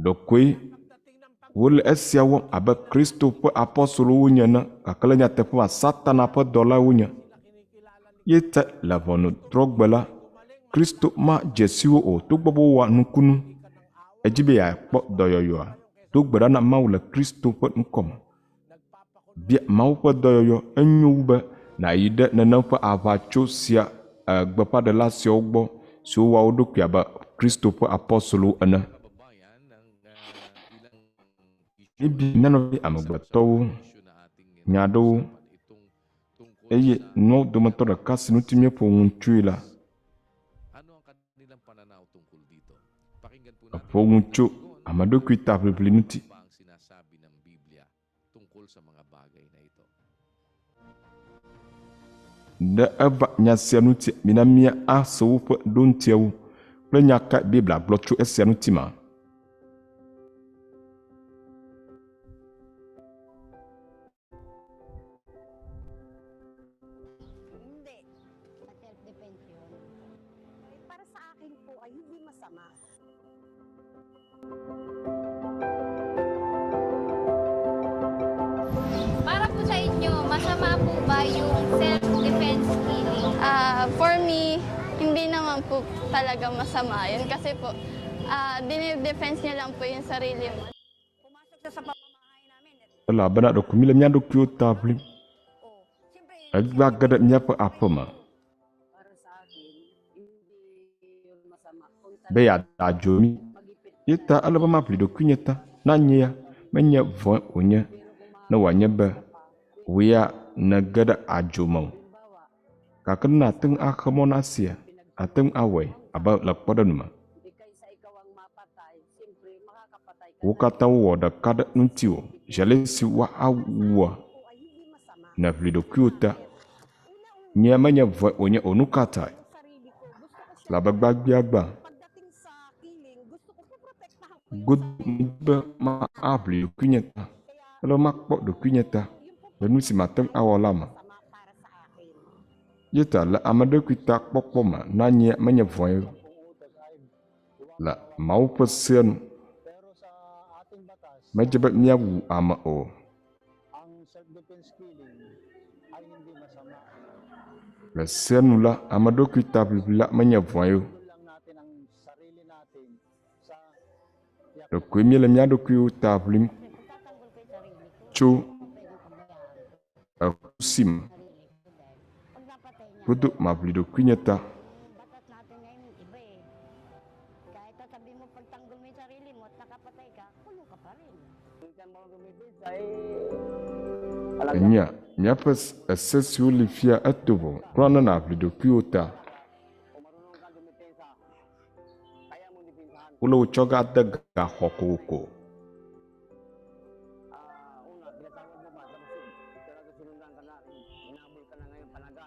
Ɖekoe wole esia wɔm abe Kristo ƒe apɔstolowo wonye ene, gake le nyateƒe mea, Satana ƒe dɔlae wonye. Ye ta le ʋɔnudrɔ̃gbe la, Kristo madze si wo o togbɔ be wowɔa nukunu. Edzi be yeakpɔ dɔyɔyɔa? Do gbe ɖa na Mawu le Kristo ƒe ŋkɔ me. Bia Mawu ƒe dɔyɔyɔ. Enyo wu be nàyi ɖe nenem ƒe aʋatso sia gbeƒãɖela siawo gbɔ siwo wɔa wo ɖokui abe Kristo ƒe apɔstolowo ene. Míebia mía nɔvi amegbetɔwo nya aɖewo eye nuawo dometɔ ɖeka si ŋuti míeƒo nu tsoe la, eƒo nu tso ame ɖokui ta ʋiʋli ŋuti. Ɖe eva nya sia ŋuti mina míase woƒe ɖoŋutiawo kple nya kae Biblia gblɔ tso esia ŋuti ma. Hindi. Sa self-defense yun. Eh, para sa akin po ay hindi masama. Para po sa inyo, masama po ba yung self-defense killing? Ah, for me, hindi naman po talaga masama yun kasi po, ah, dinidefense niya lang po yung sarili mo. Pumasok siya sa pamamahay namin. Elabena ɖeko míle mía ɖokuiwo ta ʋlim. Oh, siyempre, Eva ge ɖe míaƒe aƒe me Para sa akin, hindi yun masama. Kung be yeada adzo mí. mag-ipit Ye ta ele be maʋli ɖokuinye ta na nye ya menye vɔ̃e wònye ne wòanye be wò ya nège ɖe adzo me o. halimbawa, Gake ne nàte ŋu axe mɔ na esia, àte ŋu awɔe abe le kpɔɖeŋu me. di kaysa ikaw ang mapatay, siyempre makakapatay ka Wo na. katã wowɔ ɖeka ɖe ŋutiwò zi ale si woawua po ay hindi masama. nèʋli ɖokuiwò ta. Bakit? Una-una, Nye menye vɔ̃e wònye o. Nu ka tae? yung sarili ko. Gusto ko Le abe siyempre, gbagbiagbã, pagdating sa killing, gusto ko poprotektahan ko yung godo sarili be ko. maʋli ɖokuinye ta. Kaya, Ele be makpɔ ɖokuinye ta yun po le nu si mate ŋu awɔ la me. masama para sa akin. Ye ta le ame ɖokui ta kpɔkpɔ me na nye menye vɔ̃e o. Le Mawu ƒe sea nu, Pero sa ating batas, medze be míawu ame o. ang self-defense killing ay hindi masama. Le sea nu la, ame ɖokui ta ʋiʋli la menye vɔ̃e o. Tanggol lang natin ang sarili natin sa Ɖekoe míele mía ɖokuiwo ta ʋlim Itatanggol ko yung sarili ko. tso Pwedeng pabayaan ko eku si me. sarili ko dahil pag napatay niya Godo maʋli ɖokuinye ta. Yung batas natin ngayon iba eh. Kahit sasabihin mo pagtanggol mo yung sarili mo at nakapatay ka, kulong ka pa rin. Enyia, míaƒe ese siwo li fia eto vovo kura ne nàʋli ɖokuiwò ta. Kung marunong kang dumipensa, kaya mong depensahan. Wole wò tsɔ ge ade gaxɔ kokoko. Ah, una, tinatawag mo pa, tapos talaga sinundan ka na, hinabol ka na ngayon, panaga.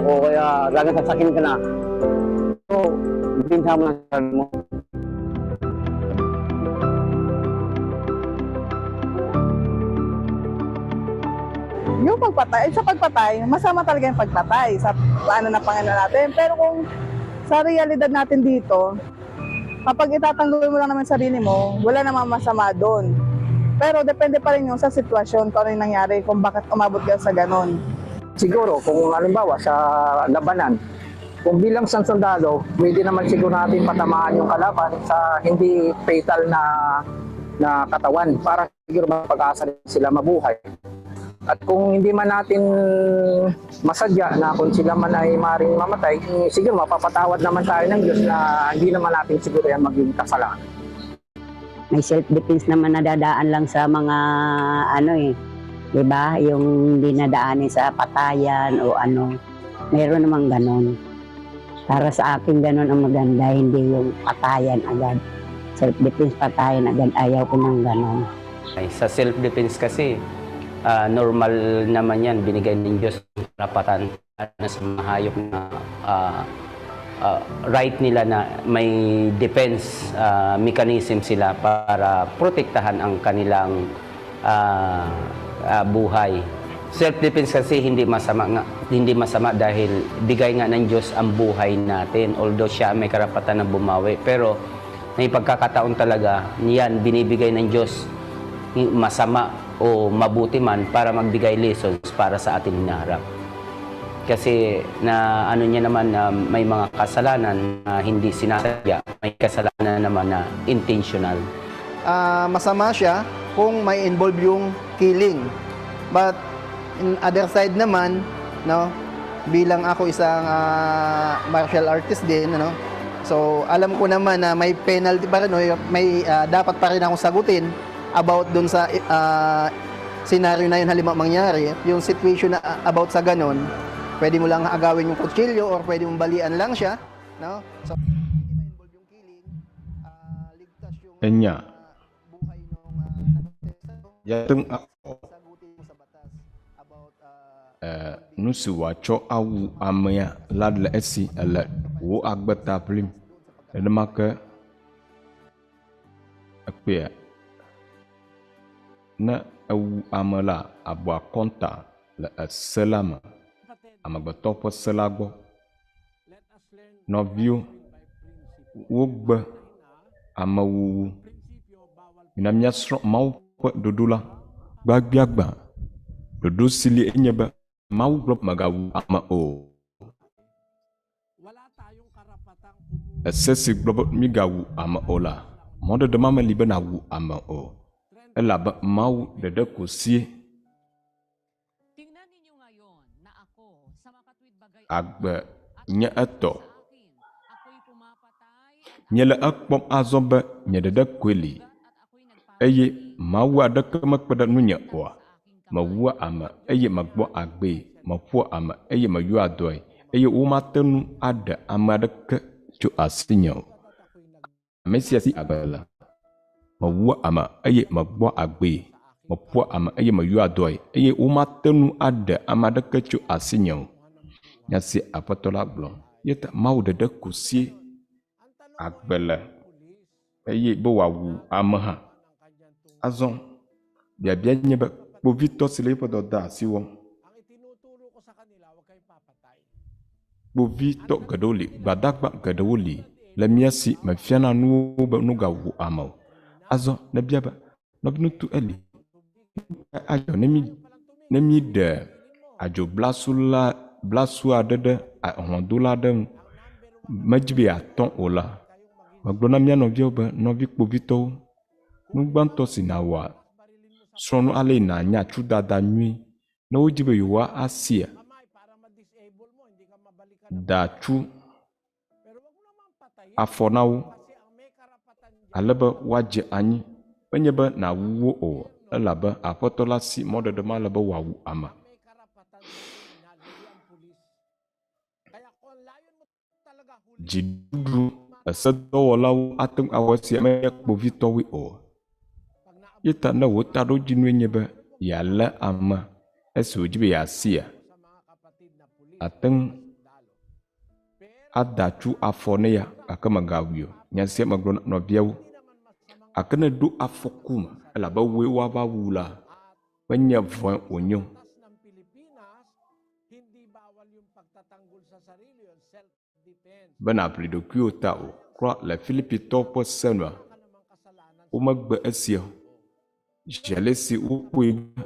O kaya gagasasakin ka na. So, depensa mo lang sarili mo. Yung pagpatay, sa pagpatay, masama talaga yung pagpatay sa plano na pangano natin. Pero kung sa realidad natin dito, kapag itatanggol mo lang naman sarili mo, wala namang masama doon. Pero depende pa rin yun sa sitwasyon, kung ano yung nangyari, kung bakit umabot ka sa ganun. Siguro, kung halimbawa sa labanan, kung bilang isang sundalo, pwede naman siguro natin patamaan yung kalaban sa hindi fatal na na katawan para siguro mapag-asa rin sila mabuhay. At kung hindi man natin masadya na kung sila man ay maaaring mamatay, eh, siguro mapapatawad naman tayo ng Diyos na hindi naman natin siguro yan maging kasalanan. May self-defense naman nadadaan lang sa mga ano eh, 'di ba? Yung hindi nadaanin sa patayan o ano. Meron namang ganon. Para sa akin ganon ang maganda, hindi yung patayan agad. Self-defense patayan agad, ayaw ko ng ganon. Ay, sa self-defense kasi, normal naman yan, binigay ng Diyos ang karapatan na sa mga hayop na ah, right nila na may defense mechanism sila para protektahan ang kanilang ah, buhay. Self-defense kasi hindi masama nga, hindi masama dahil bigay nga ng Diyos ang buhay natin. Although siya may karapatan na bumawi, pero may pagkakataon talaga niyan binibigay ng Diyos masama o mabuti man para magbigay lessons para sa ating hinaharap. Kasi na ano niya naman na may mga kasalanan na hindi sinasadya, may kasalanan naman na intentional. Masama siya kung may involve yung killing. But in other side naman, no, bilang ako isang martial artist din, ano. So, alam ko naman na may penalty pa rin, no, may dapat pa rin akong sagutin about dun sa scenario na yun halimbawa mangyari, yung situation na about sa ganun, pwede mo lang agawin yung kutsilyo or pwede mong balian lang siya, no? So, hindi ma-involve yung killing, ligtas yung Enya buhay nung míate ŋu akpɔ sagutin mo sa batas about nu si wòatsɔ awu amea la le esi ele wò agbe ta ʋlim. Nenema ke ekpea ne ewu ame la, abu akɔnta le ese la me, amegbetɔ ƒe se la gbɔ. Nɔviwo, wogbe amewuwu. Mina míasrɔ̃ Mawu ƒe ɖoɖo la gbagbiagbã. Ɖoɖo si li enye be Mawu gblɔ mègawu ame o. Ese si gblɔ be mígawu ame o la, mɔɖeɖe ma meli be nàwu ame o. Elabe Mawu ɖeɖe ko sie agbe nye etɔ. Miele ekpɔm azɔ be nye ɖeɖe koe li eye Mawu aɖeke mekpe ɖe ŋunye oa? Mewua ame eye megbɔ agbee, meƒoa ame eye meyɔa dɔe eye womate ŋu aɖe ame aɖeke tso asinye o. Ame sia si agbe le. Mewua ame eye megbɔ agbee, meƒoa ame eye meyɔa dɔe eye womate ŋu aɖe ame aɖeke tso asinye o. Nya si Aƒetɔ la gblɔ. Eya ta Mawu ɖeɖe ko sie agbe le eye be wòawu ame hã. Azɔ biabia nye be kpovitɔ si le eƒe dɔdeasi wɔm. Kpovitɔ geɖewo li, gbadagba geɖewo li le mía si mefiana nuwo be nugawu ame o. Azɔ nebia be nɔviŋutsu Eli, nu kae adzɔ ne mí ne míɖe adzoblasu la blasu aɖe ɖe hlɔ̃dola aɖe ŋu medzi be yeatɔ o la, megblɔ na mía nɔviawo be nɔvi kpovitɔwo, nu gbãtɔ si nàwɔa, srɔ̃ nu ale yi nànya tsudada nyuie. Ne wodzi be yewoa asia, da tsu afɔ na wo ale be woadze anyi. Menye be nàwu wo o elabe Aƒetɔ la si mɔɖeɖe ma le be wòawu ame. Dziɖuɖu esedɔwɔlawo ate ŋu awɔ esia menye kpovitɔwoe o. Eya ta ne wò taɖodzinue nye be yealé ame esi wòdzi be yeasia, àte ŋu ada tsu afɔ ne ya gake mègawui o. Nya sia megblɔ na nɔviawo. Gake ne eɖo afɔku me elabe wòe woava wu la, menye vɔ̃e wònye o. Be nàʋli ɖokuiwò ta o. Kura le Filipitɔwo ƒe se nua, womegbe esia o. Zi ale si wokpɔe be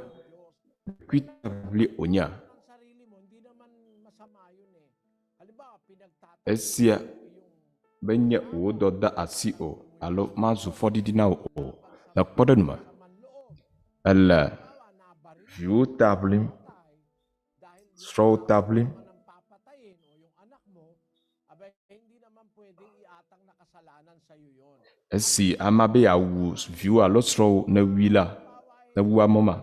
ɖokuitaʋiʋlie wònyea, esia menye wò dɔdeasi o alo mazu fɔɖiɖi na wò o. Le kpɔɖeŋu me, èle viwò ta ʋlim, srɔ̃wò ta ʋlim, Esi amea be yeawu viwò alo srɔ̃wò nèwui la, nèwu ame ma,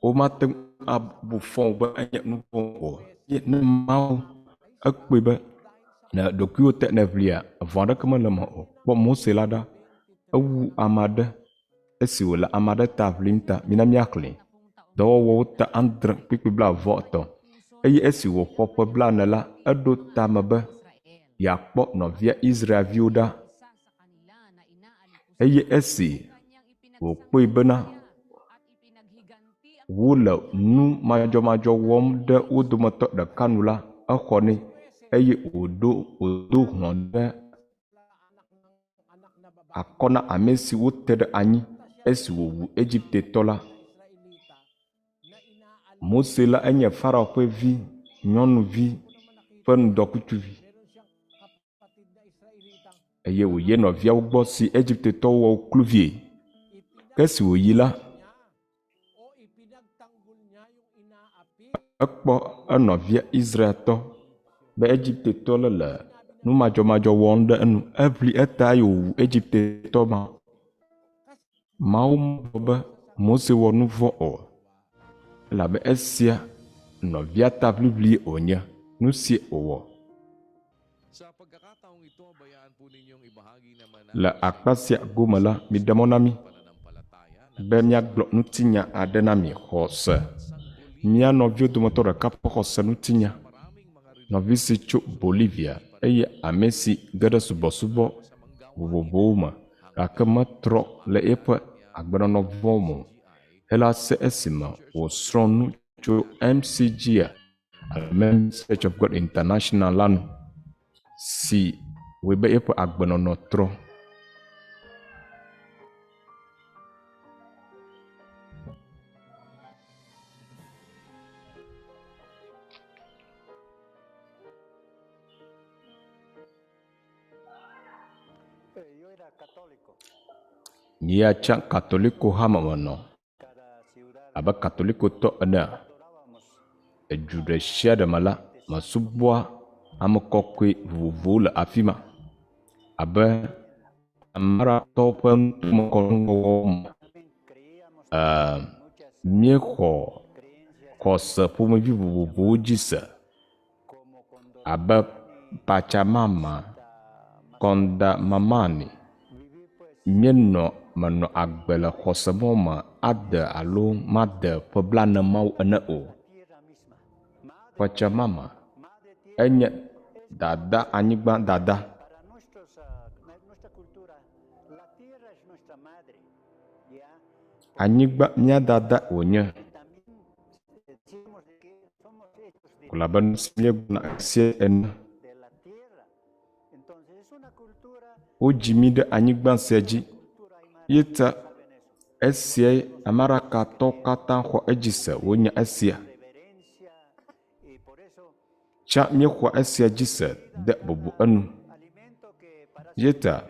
womate ŋu abu fɔ wò be enye nu vɔ̃ o. Eye ne Mawu ekpɔe be ne ɖokuiwò te nèʋlia, vɔ̃ aɖeke mele eme o. Kpɔ Mose la ɖa, ewu ame aɖe esi wòle ame aɖe ta ʋlim ta. Mina míaxlẽe. Dɔwɔwɔwo ta adre kpukpui blaeve-vɔ-etɔ̃. Eye esi wòxɔ ƒe blaene la, eɖo tame be yeakpɔ nɔvia Israel-viwo ɖa. Eye esi wòkpɔe bena wole nu madzɔmadzɔ wɔm ɖe wo dometɔ ɖeka nu la, exɔ nɛ, eye wòɖo wòdo hlɔ̃ ɖe akɔ na ame si wote ɖe anyi esi wòwu Egiptetɔ la. Mose la enye Farao ƒe vi nyɔnuvi ƒe ŋdɔkutsuvi eye wòyi nɔviawo gbɔ si Egiptetɔwo wɔ kluvie. Ke esi wòyi la, Ekpɔ enɔvia Israeltɔ be Egiptetɔ ɖe le nu madzɔmadzɔ wɔm ɖe enu. Eʋli eta eye wòwu Egiptetɔ ma. Mawu megblɔ be Mose wɔ nu vɔ̃ o, elabe esia nɔvia ta ʋliʋlie wònye, nu sie wòwɔ. Le akpa sia gome la, miɖe mɔ na mí be míagblɔ ŋutinya aɖe na mi. Xɔse. Mía nɔviwo dometɔ ɖeka ƒe xɔse ŋutinya. Nɔvi si tso Bolivia eye ame si ge ɖe subɔsubɔ vovovowo me gake metrɔ le eƒe agbenɔnɔ vɔ̃ me o hela se esime wòsrɔ̃ nu tso MCGa Amen Church of God International la nu, si wɔe be eƒe agbenɔnɔ trɔ. Nye tsã Katoliko hame menɔ. Abe Katolikotɔ enea, edu ɖe sia ɖe me la, mesubɔa ame kɔkɔe vovovowo le afi ma abe Amaratɔwo ƒe nutomekɔnuwɔwɔwo me. E míexɔ xɔse ƒomevi vovovowo dzi se abe Pachamama, Kɔndamamani. Míenɔ menɔ agbe le xɔse mɔ me ade alo made ƒe blaene mawo ene o. Pachamama enye dada anyigba dada. Anyigba mía dada wònye. Elabe nu si míegblɔna esia ene. Wodzi mí ɖe anyigba sia dzi ye ta esiae Amerikatɔwo katã xɔ edzi se wonya esia. Tsã míexɔa esia dzi se de bubu enu. Ye ta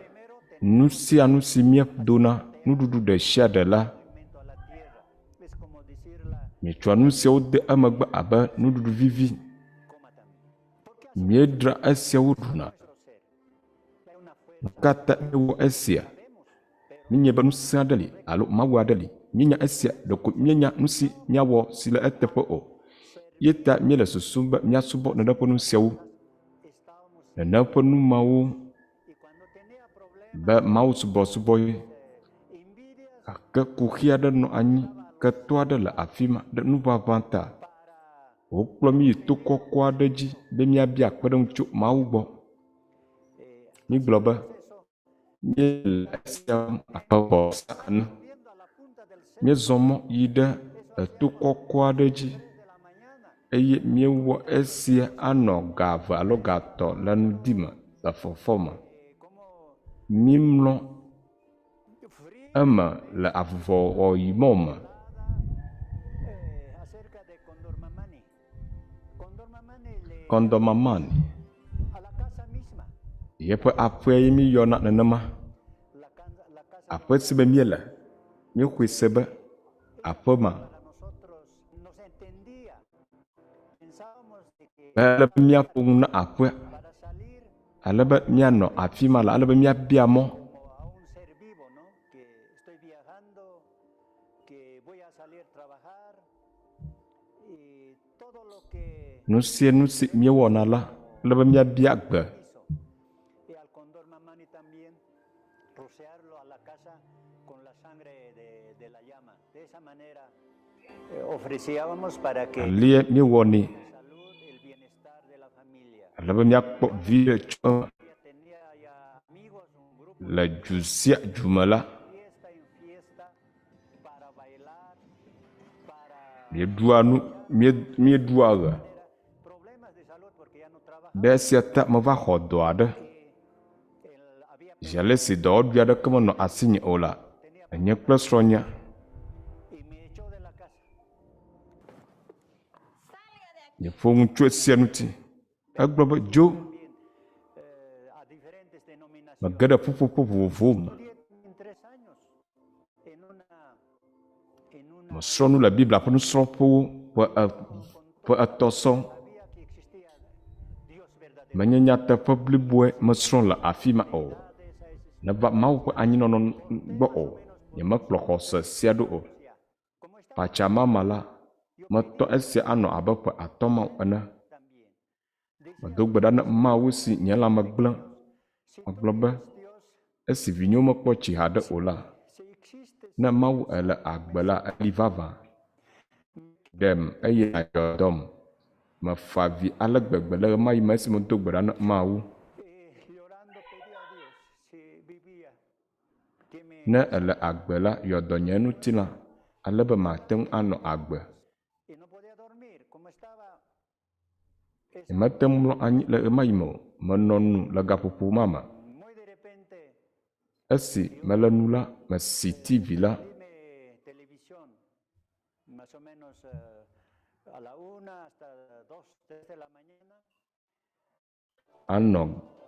nu sia nu si míedona, nuɖuɖu ɖe sia ɖe la, míetsɔa nu siawo de emegbe abe nuɖuɖu vivi. Míedra esiawo ɖuna. Nu ka ta míewɔ esia? Míenyae be ŋusẽ aɖe li alo Mawu aɖe li. Míenya esia, ɖeko míenya nu si míawɔ si le eteƒe o. Ye ta míele susum be míasubɔ nenem ƒe nu siawo, nenem ƒe nu mawo be mawusubɔsubɔ ye. Gake kuxi aɖe nɔ anyi, ketɔ aɖe le afi ma ɖe nuʋaʋã ta. Wokplɔ mí yi to kɔkɔ aɖe dzi be míabia kpeɖeŋu tso Mawu gbɔ. Mígblɔ be, Míele esia wɔm abe vɔsa ene. Míezɔ mɔ yi ɖe eto kɔkɔ aɖe dzi eye míewɔ esia anɔ ga eve alo ga etɔ̃ le ŋdi me le fɔfɔ me. Mímlɔ. eme le avuvɔwɔɣi mɔ me. Kɔndɔmamani, yeƒe aƒea ye míeyɔna nenema. Aƒe si me míele, míexɔe se be aƒe ma be ele be míaƒo nu na aƒea ale be míanɔ afi ma le ale be míabia mɔ. Nu sia nu si míewɔna la, ele be míabia gbe. Alie míewɔnɛ ale be míakpɔ viɖe tso eme le du sia du me la, míeɖua nu, míeɖua ɣe. Ɖe esia ta meva xɔ dɔ aɖe. Zi ale si dɔwɔɖui aɖeke menɔ asinye o la, nye kple srɔ̃nye míeƒo nu tso esia ŋuti. Egblɔ be, Dzo! Mege ɖe ƒuƒoƒo vovovowo me. Mesrɔ̃ nu le Biblia ƒe nusrɔ̃ƒewo ƒe ƒe etɔ̃ sɔŋ. Menye nyateƒe bliboe mesrɔ̃ le afi ma o. Neva Mawu ƒe anyinɔnɔ gbɔ o, nyemekplɔ xɔse sia ɖo o. Pachamama la, metɔ esia anɔ abe ƒe atɔ̃ mawo ene. Medo gbe ɖa na Mawu si nye lãme gblẽ. Megblɔ be, Esi vinyewo mekpɔ tsi haɖe o la, ne Mawu ele agbe la, eli vavã. Ɖem eye nàyɔ dɔm. Mefa avi ale gbegbe le ɣemaɣi me esi medo gbe ɖa na Mawu. Ne èle agbe la, yɔ dɔ nye ŋutilã ale be mate ŋu anɔ agbe. Nyemete ŋu mlɔ anyi le ɣemaɣi me o. Menɔ nu le gaƒoƒo ma me. Esi mele nu la, mesi TV la. Anɔ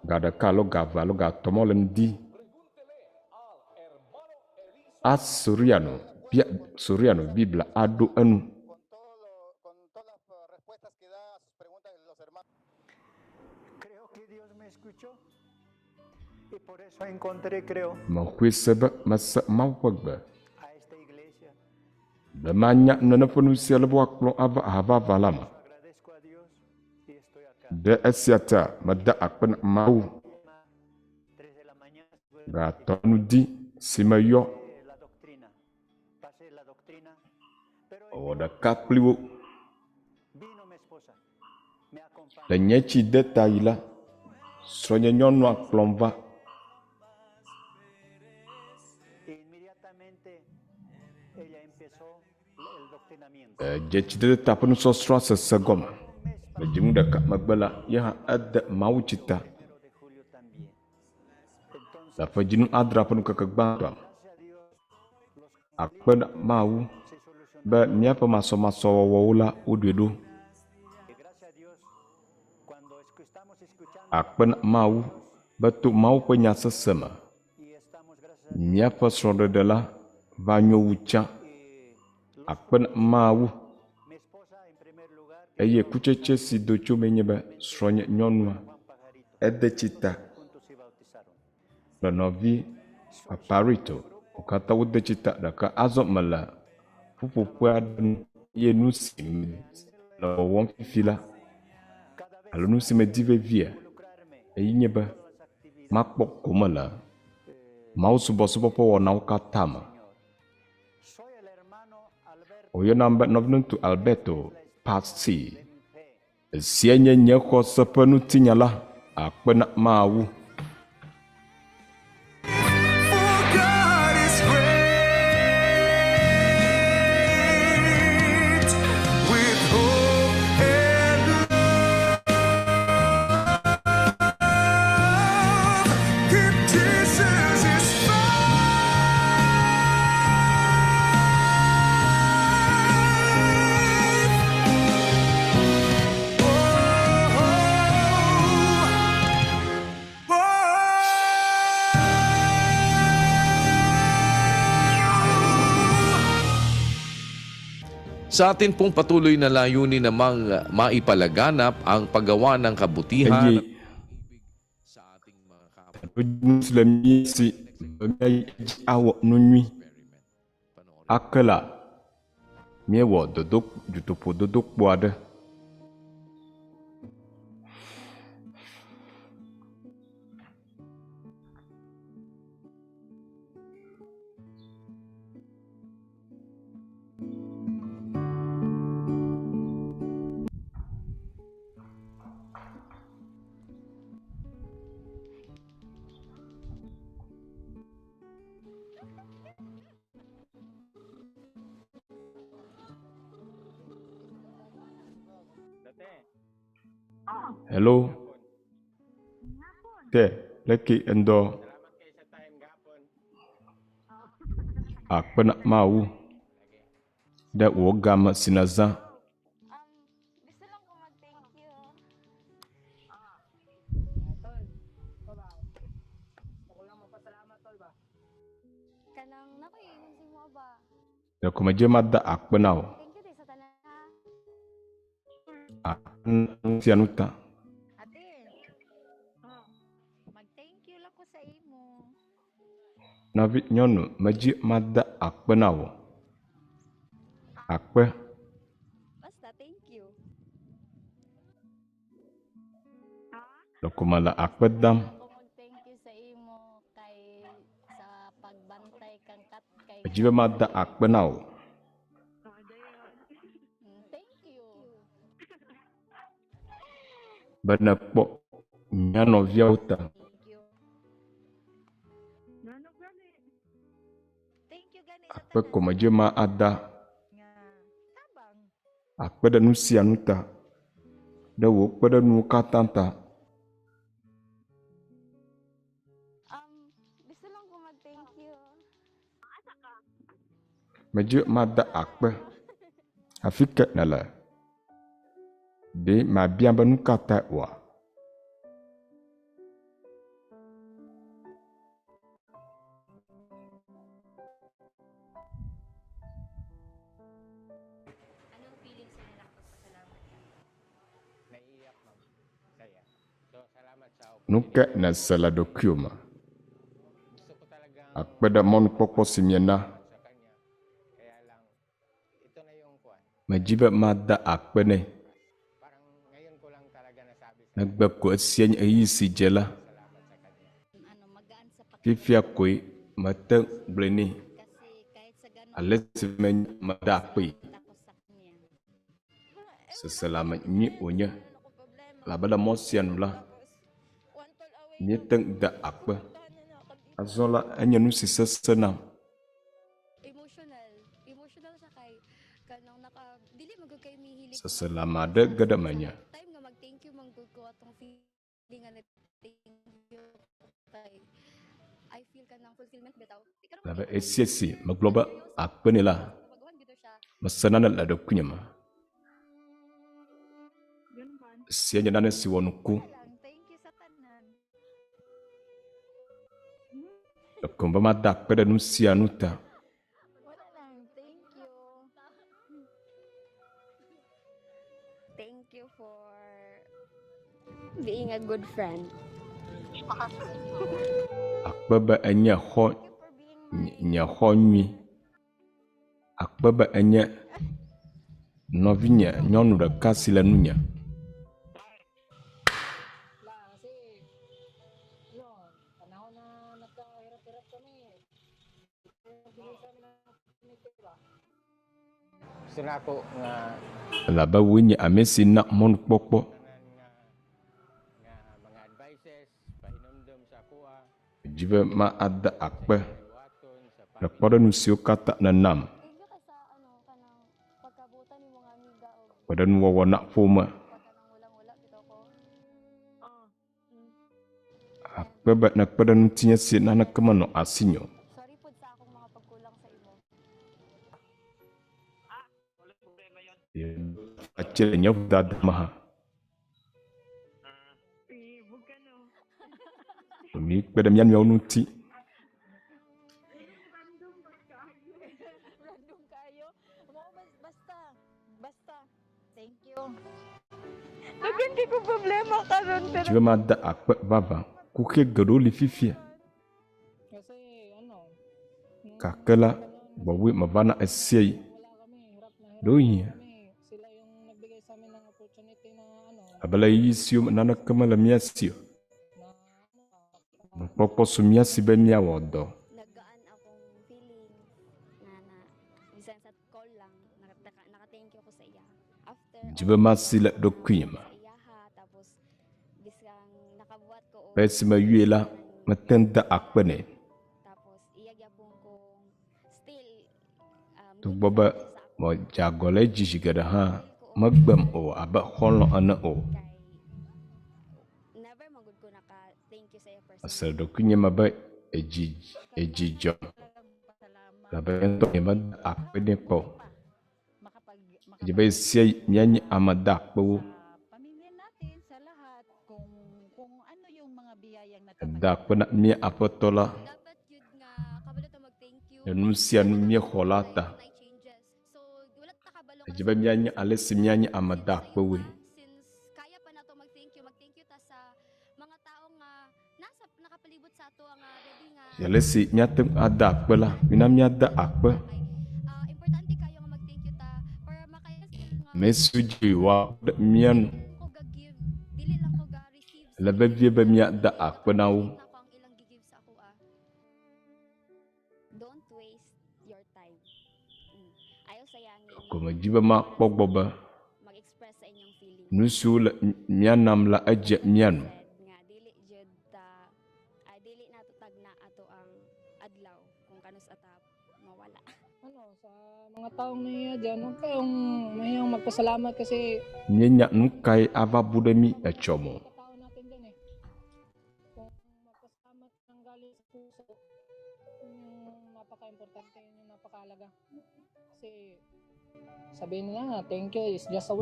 ga ɖeka alo ga eve alo ga etɔ̃ me le ŋdi. A Soriano bia Soriano Biblia aɖo enu. Mexɔe se be mese Mawu ƒe gbe. Be manya nane ƒe nusia ale be woakplɔm ava aha vavã la me. Ɖe esia ta meda akpe na Mawu. Gatɔ ŋdi si meyɔ mewɔ ɖeka kpli wo. Le nye tsi de ta yi la, srɔ̃nye nyɔnua kplɔm va. Edze tsidedeta ƒe nusɔsrɔ̃a sese gɔme. Le dzinu ɖeka megbe la, ye hã ede mawutsi ta. Le ƒe dzinu adrea ƒe ŋkeke gbãtɔa me, akpe na Mawu be míaƒe masɔmasɔwɔwɔwo la, woɖoe ɖo. Akpe na Mawu be to Mawu ƒe nya sese me, Míaƒe srɔ̃ɖeɖe la va nyo wu tsã. Akpe na Mawu. Eye kutsetse si do tso emee nye be srɔ̃nye nyɔnua ede tsi ta kple nɔvi Paparito. Wo katã wode tsi ta ɖeka. Azɔ mele ƒuƒoƒe aɖe nu eye nu si le wɔwɔm fifi la alo nu si medi vevie eye nye be makpɔ gome le mawusubɔsubɔ ƒe wɔnawo katã me. Woyɔnam be Nɔviŋutsu Alberto Pazzi. Esia nye nye xɔse ƒe ŋutinya la. Akpe na Mawu. Sa atin pong patuloy na layunin namang maipalaganap ang paggawa ng kabutihan Eye taɖodzinu si le mía si be míayi edzi awɔ nu nyui ake la, míewɔ dodo dutoƒo dodokpo aɖe. Hello. Te, leke ŋdɔ. Akpe na Mawu ɖe wò game si nèzã. Ɖeko medze mada akpe na wò. Akpe na nu sia nu ta. Nɔvi nyɔnu, medzi mada akpe na wò. Akpe. Ɖeko mele akpe dam. Medzi be mada akpe na wò. Be nèkpɔ mía nɔviawo ta. Akpe ko medze ma ada. Akpe ɖe nu sia nu ta. Ɖe wò kpeɖenuwo katã ta. Medze mada akpe. Afi ke nèle? Ɖe mabia be nu ka tae oa? Nu kae nèse le ɖokuiwò me akpe ɖe mɔnukpɔkpɔ si miena? Medi be mada akpe nɛ. Negbe ko esia nye ɣeyiɣi si dze la, fifia koe mete ŋu gblɔe nɛ ale si menye meda akpee. Seselãme nyui wònye elabe le mɔ sia nu la, míete ŋu da akpe. Azɔ la, enye nu si sesẽ nam. Seselãme aɖe ge ɖe menye. Elabe esia si megblɔ be akpe nɛ la, mese nane le ɖokuinye me. Esia nye nane si wɔ nuku. Ekom be mada akpe ɖe nu sia nu ta. Akpe be enye xɔ nye xɔ nyui. Akpe be enye nɔvinye nyɔnu ɖeka si le nunye. Elabe wòe nye ame si na mɔnukpɔkpɔ. Medi be mada akpe le kpɔɖeŋu siwo katã nènam. Kpɔɖeŋuwɔwɔ na ƒome. Akpe be nèkpe ɖe ŋutinye si naneke menɔ asinye o. Atse le nye vodada me hã. Míkpe ɖe mía nɔewo ŋuti. Daghan kay ko problema karon pero Dzi be mada akpe vavã. Kuxi geɖewo li fifia. Gake la, gbɔwòe mevana ɣesiaɣi. Ɖewohĩ abe le ɣeyiɣi siwo me naneke mele mía si o, nukpɔkpɔ su mía si be míawɔ dɔ. Di be masi le ɖokuinye me. Be esi meyɔe la, mete ŋu de akpe nɛ. Togbɔ be medze agɔ le edzi zi geɖe hã, megbem o abe xɔlɔ̃ ene o. Mese le ɖokuinye me be edzi edzi dzɔm elabe nye ŋutɔ nyemeda akpe nɛ kpɔ o. Edze be ɣesiaɣi míanye ame dakpewo. Eda akpe na mía Aƒetɔ la le nu sia nu míexɔ la ta. Edze be míanye ale si míanye ame dakpewoe. Ale si míate ŋu ada akpe la, mina míada akpe ame siwo dzi woaku ɖe mía nu. Ele vevie be míada akpe na wo. Ɖeko medi be makpɔ egbɔ be nu siwo le mía nam la edze mía nu. Míenya nu kae ava bu ɖe mí etsɔme o.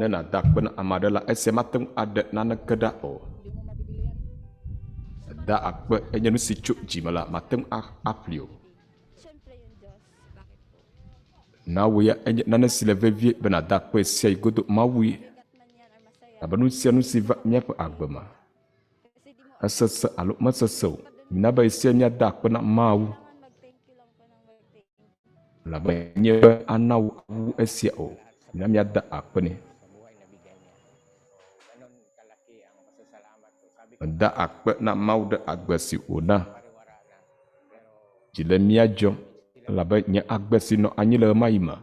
Ne nàda akpe na ame aɖe la, esia mate ŋu aɖe naneke ɖa o. Èda akpe enye nu si tso dzi me la, màte ŋu aƒli o. Na wò ya enye nane si le vevie be nàda akpe ɣesiaɣi godo Mawue, elabe nu sia nu si va míaƒe agbe me Esesẽ alo mesesẽ o, mina be ɣesiaɣi míada akpe na Mawu, elabe menye be ana wò awu esia o. Mina míada akpe nɛ. Meda akpe na Mawu ɖe agbe si wòna. Dzi le mía dzɔm elabe nye agbe si nɔ anyi le ɣemaɣi me.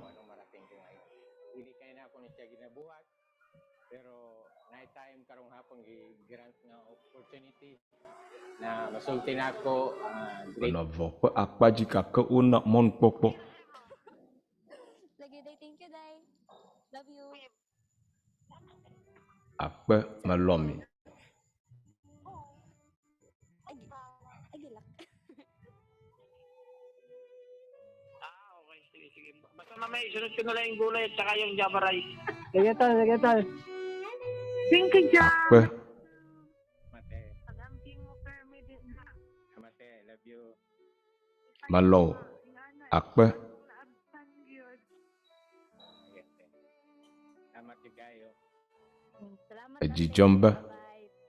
Menɔ vɔ ƒe akpa dzi gake wona mɔnukpɔkpɔ. Akpe melɔ̃ mi. Basta mamaya, isunod ko na lang yung gulay at saka yung java rice. Sige tol, sige tol. Thank you, Jack. Akpe. Melɔ̃ wò. Akpe. Edzi dzɔm be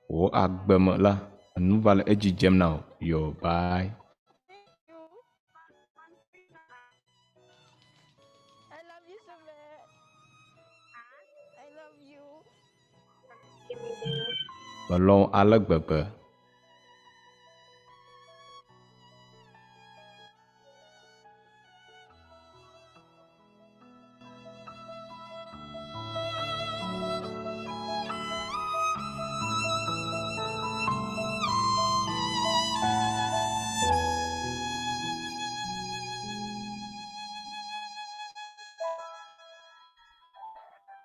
wò agbe me la, enu va le edzi dzem na wò. Yo, bye. Melɔ̃ wò ale gbegbe.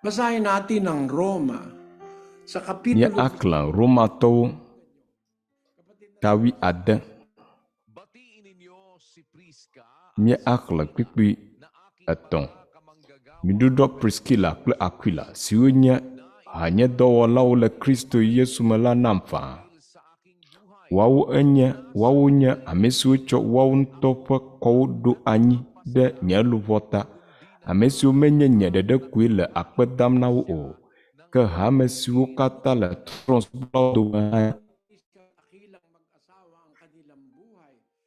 Basahin natin ang Roma sa kapitulo Míaxlẽ Romatɔwo ta wuiade. Míaxlẽ kpukpui etɔ̃. Miɖuɖɔ Priskila kple Akwila, siwo nye hanyedɔwɔlawo le Kristo Yesu me la nam faa. Woawo enye, woawo nye ame siwo tsɔ woawo ŋutɔ ƒe kɔwo ɖo anyi ɖe nye luʋɔ ta, ame siwo menye nye ɖeɖe koe le akpe dam na wo o, Ke hame siwo katã le trɔ̃subɔlawo dome hã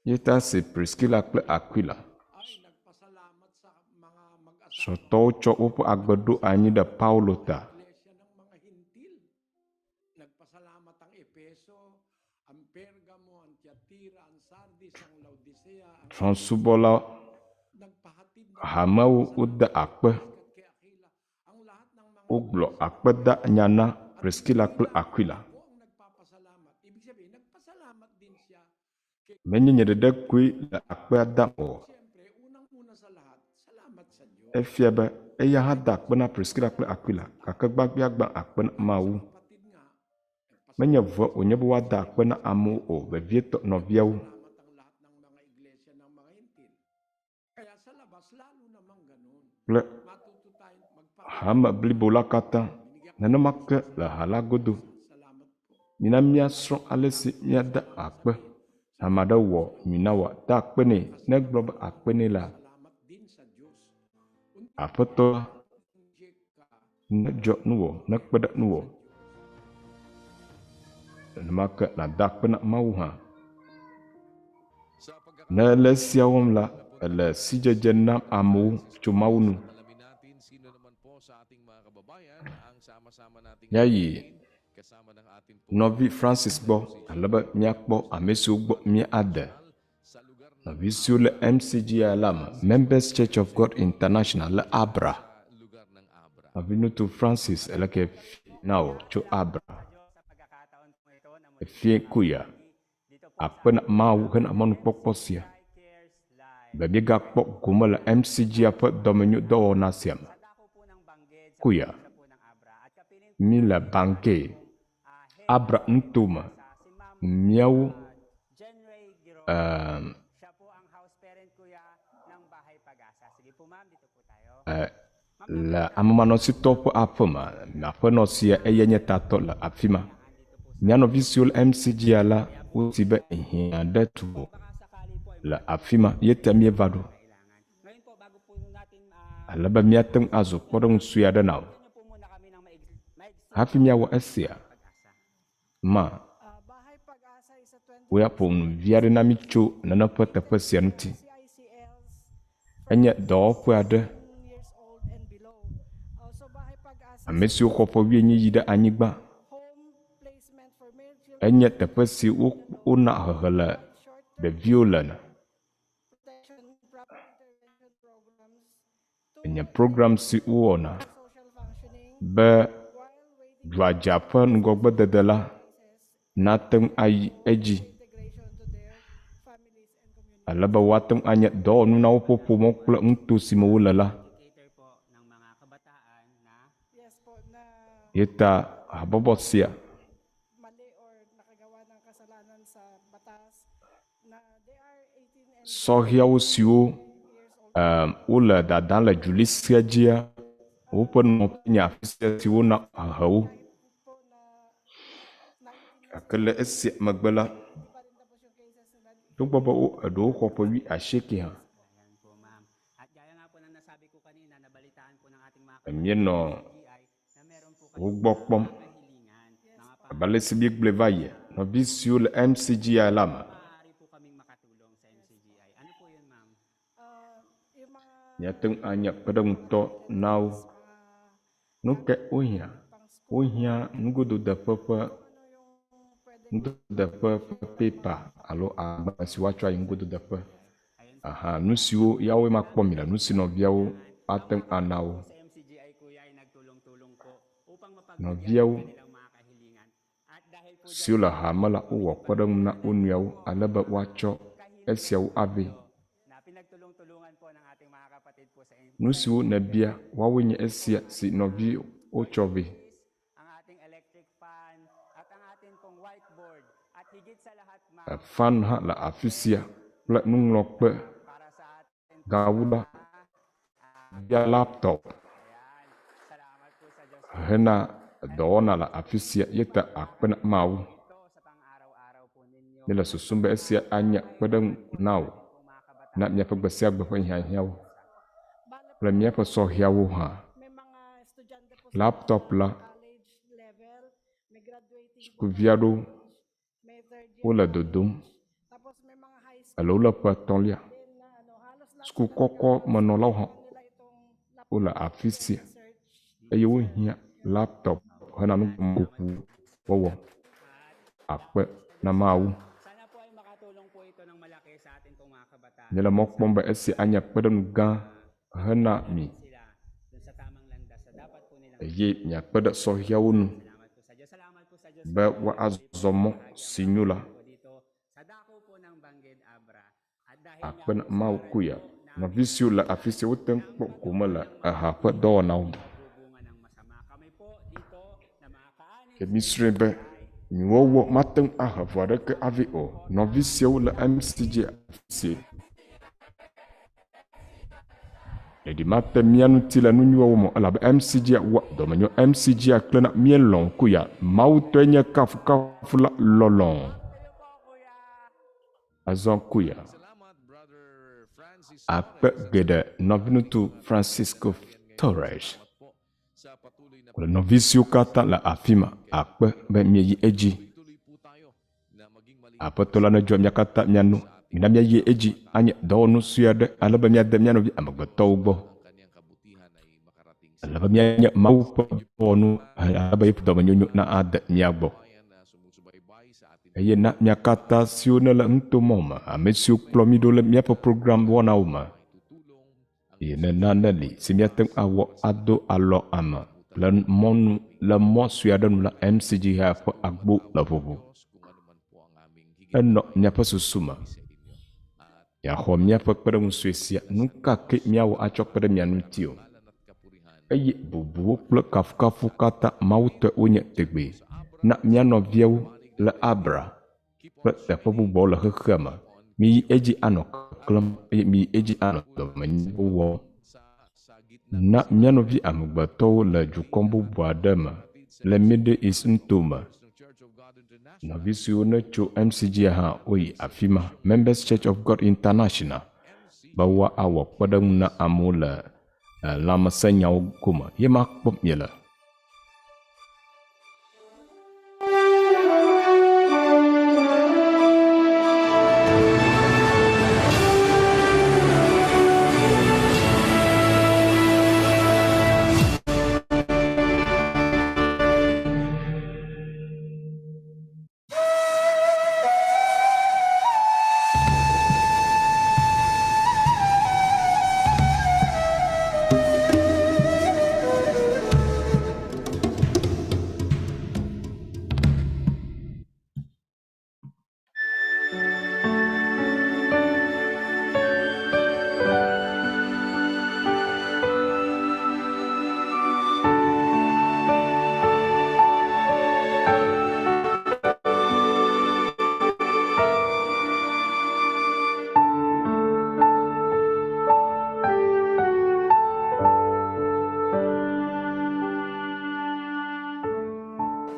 Míeta se Priskila kple Akwila. Srɔ̃tɔwo tsɔ woƒe agbe ɖo anyi ɖe Paulo ta. Trɔ̃subɔla hamewo wode akpe. Wogblɔ akpedanya na Priskila kple Akwila. Menye nye ɖeɖe koe le akpea dam o. Efia be eya hã da akpe na Priskila kple Akwila, gake gbãgbiagbã akpe na Mawu. Menye vɔ̃e wònye be woada akpe na amewo o, vevietɔ nɔviawo. Kple hame blibo la katã. Nenema ke le ha la godo. Mina míasrɔ̃ ale si míada akpe. Ame aɖe wɔ nyui na wòa, da akpe nɛ. Ne egblɔ be akpe nɛ la, Aƒetɔ la nedzɔ nuwò, nekpe ɖe nuwò. Nenema ke nàda akpe na Mawu hã. Ne èle esia wɔm la, èle sidzedze nam amewo tso Mawu nu. Míayi nɔvi Francis gbɔ ale be míakpɔ ame siwo gbɔ míade. Nɔvi siwo le MCGI la me, Members Church of God International le Abra. Nɔviŋutsu Francis eleke fi na wò tso Abra. Efie kuya. Akpe na Mawu hena mɔnukpɔkpɔ sia be míegakpɔ gome le MCGia ƒe dɔmenyodɔwɔna sia me. Kuya, míle Bangui, Abra nutome. Míawo ehm, e, le amemanɔsitɔ ƒe aƒe me. Aƒenɔ sia eyae nye tatɔ le afi ma. Mía nɔvi siwo le MCGa la, wodi be hiã ɖe tu wò le afi ma ye ta míeva ɖo. Ale be míate ŋu azu kpɔɖeŋu sue aɖe na wò. Hafi míawɔ esia, ma, wò ya ƒo nu vi aɖe na mí tso nane ƒe teƒe sia ŋuti. Enye dɔwɔƒe aɖe. Ame siwo xɔ ƒe wuienyi yi ɖe anyigba. Enye teƒe si wona hehe le ɖeviwo lena. Enye program si wowɔna be dua ƒe ŋgɔgbedede la nate ŋu ayi edzi ale be woate ŋu anye dɔwɔnu na woƒe ƒomewo kple nuto si me wole la. Ye ta habɔbɔ sia Sɔhɛawo siwo wole dadam le Julisia dzia, woƒe nɔƒe nye afi sia si wona hehe wo. Gake le esia megbe la, togbɔ be wo eɖewo xɔ ƒe wuiasieke hã, míenɔ wo gbɔ kpɔm. Abe ale si míegblɔe va yia, nɔvi siwo le MCGI la me, míate ŋu anye kpeɖeŋutɔ na wo. Nu kae wohiã? Wohiã nugododeƒe ƒe nugododeƒe ƒe pepa alo agbalẽ si woatsɔ ayi nugododeƒe. Aha, nu siwo yawoe makpɔ mi le, nu si nɔviawo ate ŋu ana wo. Nɔviawo siwo le haa me la, wowɔ kpɔɖeŋu na wo nɔewo ale be woatsɔ esiawo avɛ. Nu siwo nèbia woawoe nye esia si nɔviwo tsɔ vɛ. Fan hã le afi sia kple nuŋlɔkpe. Gawu la, bia laptɔp hena dɔwɔna le afi sia ye ta akpe na Mawu. Míele susum be esia anye kpeɖeŋu na wò na míaƒe gbe sia gbe ƒe hiahiãwo kple míaƒe sɔhɛawo hã. Laptɔp la. Sukuvi aɖewo wole dodom alo wole ƒe etɔ̃lia. Suku kɔkɔmenɔlawo hã wole afi sia eye wohiã laptɔp hena nukuku wɔwɔ. Akpe na Mawu. Míele mɔ kpɔm be esia anye kpeɖeŋu gã hena mi eye miakpe ɖe sɔhɛawo ŋu be woazɔ mɔ si nyo la. Akpe na Mawu kuya. Nɔvi siwo le afi sia wote ŋu kpɔ gome le eha ƒe dɔwɔnawo me. Ke mísrɔ̃e be nyuiwɔwɔ mate ŋu ahe vɔ̃ aɖeke avɛ o. Nɔvi siawo le MCG afi sia. Ɖeɖi mate mía ŋuti le nu nyui wɔwɔ me o, elabe MCG wɔa dɔmenyo. MCG klẽna míelɔ̃ kuya. Mawu tɔe nye kafukafu la lɔlɔ̃. Azɔ kuya. Akpe geɖe nɔviŋutsu Francisco Torres kple nɔvi siwo katã le afi ma akpe be mieyi edzi. Aƒetɔ la nedzɔ mía katã mía nu. Mina míayi edzi anye dɔwɔnu sue aɖe ale be míade mía nɔvi amegbetɔwo gbɔ. Ele be míanye Mawu ƒe dɔwɔnu ale be eƒe dɔmenyonyo nade mía gbɔ. Eye na mía katã siwo nele nutomɔ me, ame siwo kplɔ mí ɖo le míaƒe program wɔnawo me, Eye ne nane li si míate ŋu awɔ ado alɔ ame le mɔnu le mɔ sue aɖe nu la, MCG hea ƒe agbo le ʋuʋu. Enɔ míaƒe susu me. Miaxɔ míaƒe kpeɖeŋu sue sia, nuka ke míawɔ atsɔ kpe ɖe mia ŋuti o. Eye bubuwo kple kafukafu katã Mawu tɔe wonye tegbee na mía nɔviawo le Abra kple teƒe bubuawo le xexea me. Miyi edzi anɔ keklẽm eye miyi edzi anɔ dɔmenyuiwo wɔm na mía nɔvi amegbetɔwo le dukɔ bubu aɖe me le Middle East nutome. Nɔvi siwo netso MCG hã woyi afi ma, Members Church of God International, be woawɔ kpeɖeŋu na amewo le lãmesẽnyawo gome. Ye ma kpɔm miele.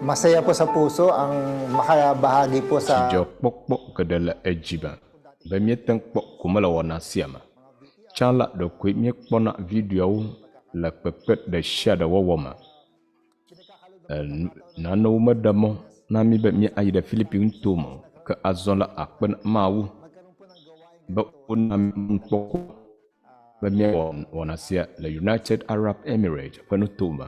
Masaya po sa puso ang makabahagi po sa Dzidzɔkpɔkpɔ geɖe le edzi me be míete ŋu kpɔ gome le wɔna sia me. Tsã la, ɖekoe míekpɔna videoawo le kpekpe ɖe sia ɖe wɔwɔ me. Nanewo meɖe mɔ na mí be míayi ɖe Filipi nuto me o, ke azɔ la, akpe na Mawu be wona mí mɔnukpɔkpɔ be míawɔ wɔna sia le United Arab Emirates ƒe nuto me.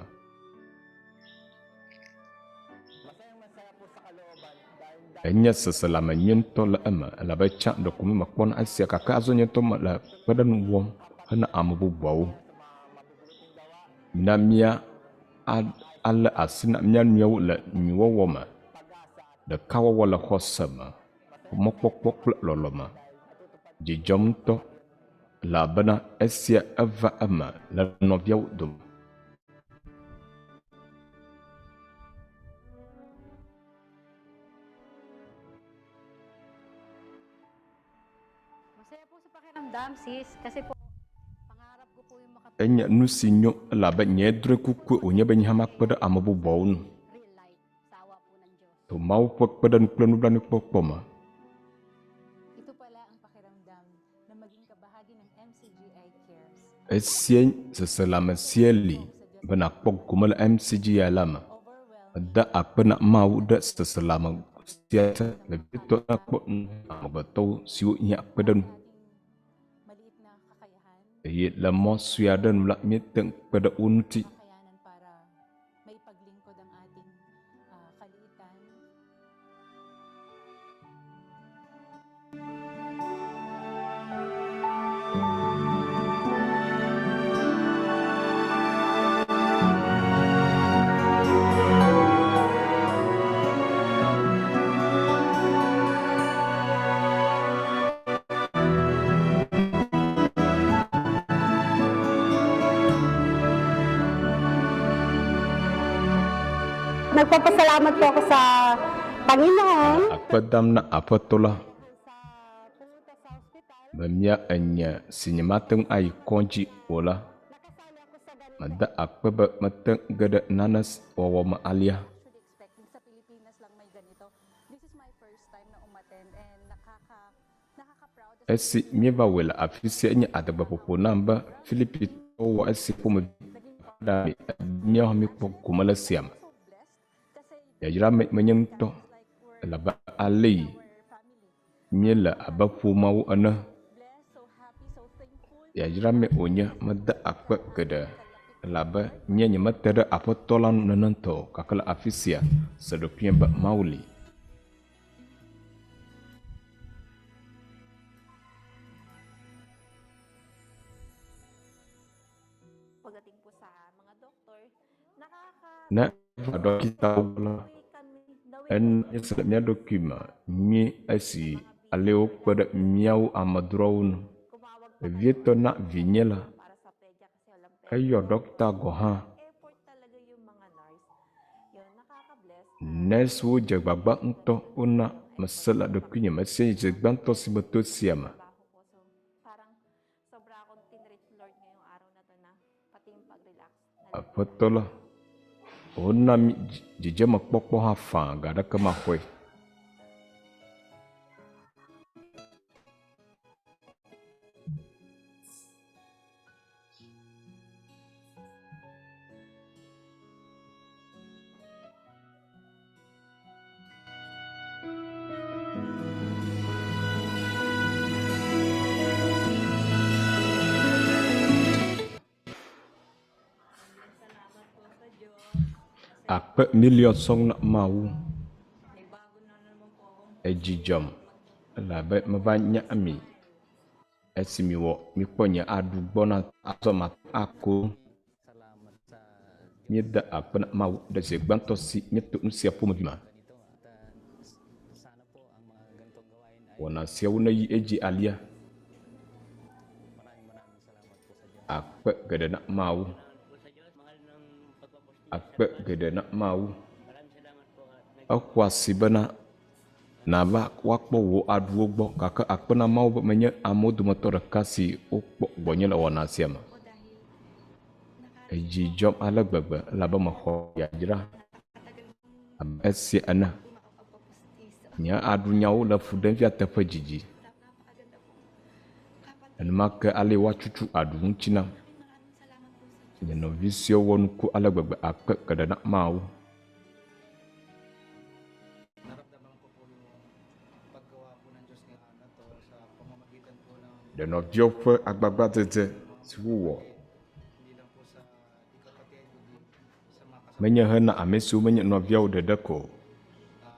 Enye seselãme nyui ŋutɔ le eme elabe tsã ɖeko mekpɔna esia gake azɔ nye ŋutɔ mele kpeɖeŋu wɔm hena ame bubuawo. Mina mía alé asi na mía nɔewo le nyuiwɔwɔ me, ɖekawɔwɔ le xɔse me, mɔkpɔkpɔ kple lɔlɔ̃ me. Dzi dzɔm ŋutɔ elabena esia eva eme le nɔviawo dome. Masaya po sa pakiramdam, sis. Kasi po, pangarap ko po yung Enye nu si nyo elabe nye drɔ̃e kukue wònye be nye hã makpe ɖe ame bubuawo ŋu. real life sa awa po ng Diyos. To Mawu ƒe kpeɖeŋu kple nublanuikpɔkpɔ me. Ito pala ang pakiramdam na maging kabahagi ng MCGI Cares. Esia seselãme sia li be nàkpɔ gome le MCGI la me. Meda akpe na Mawu ɖe seselãme sia ta, vevietɔ ne ekpɔ amegbetɔwo siwo hiã kpeɖeŋu. Eye le mɔ sue aɖe nu la, míete ŋu kpe ɖe wo ŋuti. Nagpapasalamat po ako sa Panginoon. Akpe dam na Aƒetɔ la be mía enye si nyemate ŋu ayi kɔdzi o la, meda akpe be mete ŋu ge ɖe nane wɔwɔ me alea. Esi míeva wɔe le afisia enye adegbeƒoƒo nam be Filipitɔwo wɔ esia ƒomevi ɖa míawo hã míekpɔ gome le esia me. Yayra menye ŋutɔ elabe aleyi míele abe ƒomeawo ene. Yayra mee wònye mede akpe geɖe elabe nye nyemete ɖe Aƒetɔ la ŋu nenetɔ o gake le afi sia se ɖokuinye be Mawu li. Ne eva ɖɔkitawo gbɔ la, ena míese le mía ɖokui me nyuie esi ale wokpe ɖe míawo amedzroawo ŋu. Vevietɔ na vinye la, eyɔ ɖɔkita gɔ̃ hã. Nɛsiwo dze agbagba ŋutɔ wona mese le ɖokuinye me esi zi gbãtɔ si meto esia me. Aƒetɔ la, wona mí dzidzemekpɔkpɔ hã faa ga aɖeke maxɔe. Akpe miliɔn sɔŋ na Mawu. Edzi dzɔm elabe meva nya mi esi miwɔ mikpɔ nye aɖu gbɔ na azɔ ako. Míeda akpe na Mawu ɖe zi gbãtɔ si míeto nu sia ƒomevi me. Wɔna siawo neyi edzi alea. Akpe geɖe na Mawu. Akpe geɖe na Mawu. Eƒoa asi bena nàva woakpɔ wò aɖuwo gbɔ gake akpe na Mawu be menye amewo dometɔ ɖeka si wokpɔ gbɔnye le wɔna sia me. Edzi dzɔm ale gbegbe elabe mexɔ yayra abe esia ene. Nye aɖunyawo le fu ɖem fia teƒe didi. Enumake ale woatutu aɖu ŋuti nam. Nye nɔvi siwo wɔ nuku ale gbegbe akpe geɖe na Mawu. Ɖe nɔviawo ƒe agbagbadzedze si wowɔ menye hena ame siwo menye nɔviawo ɖeɖe ko o,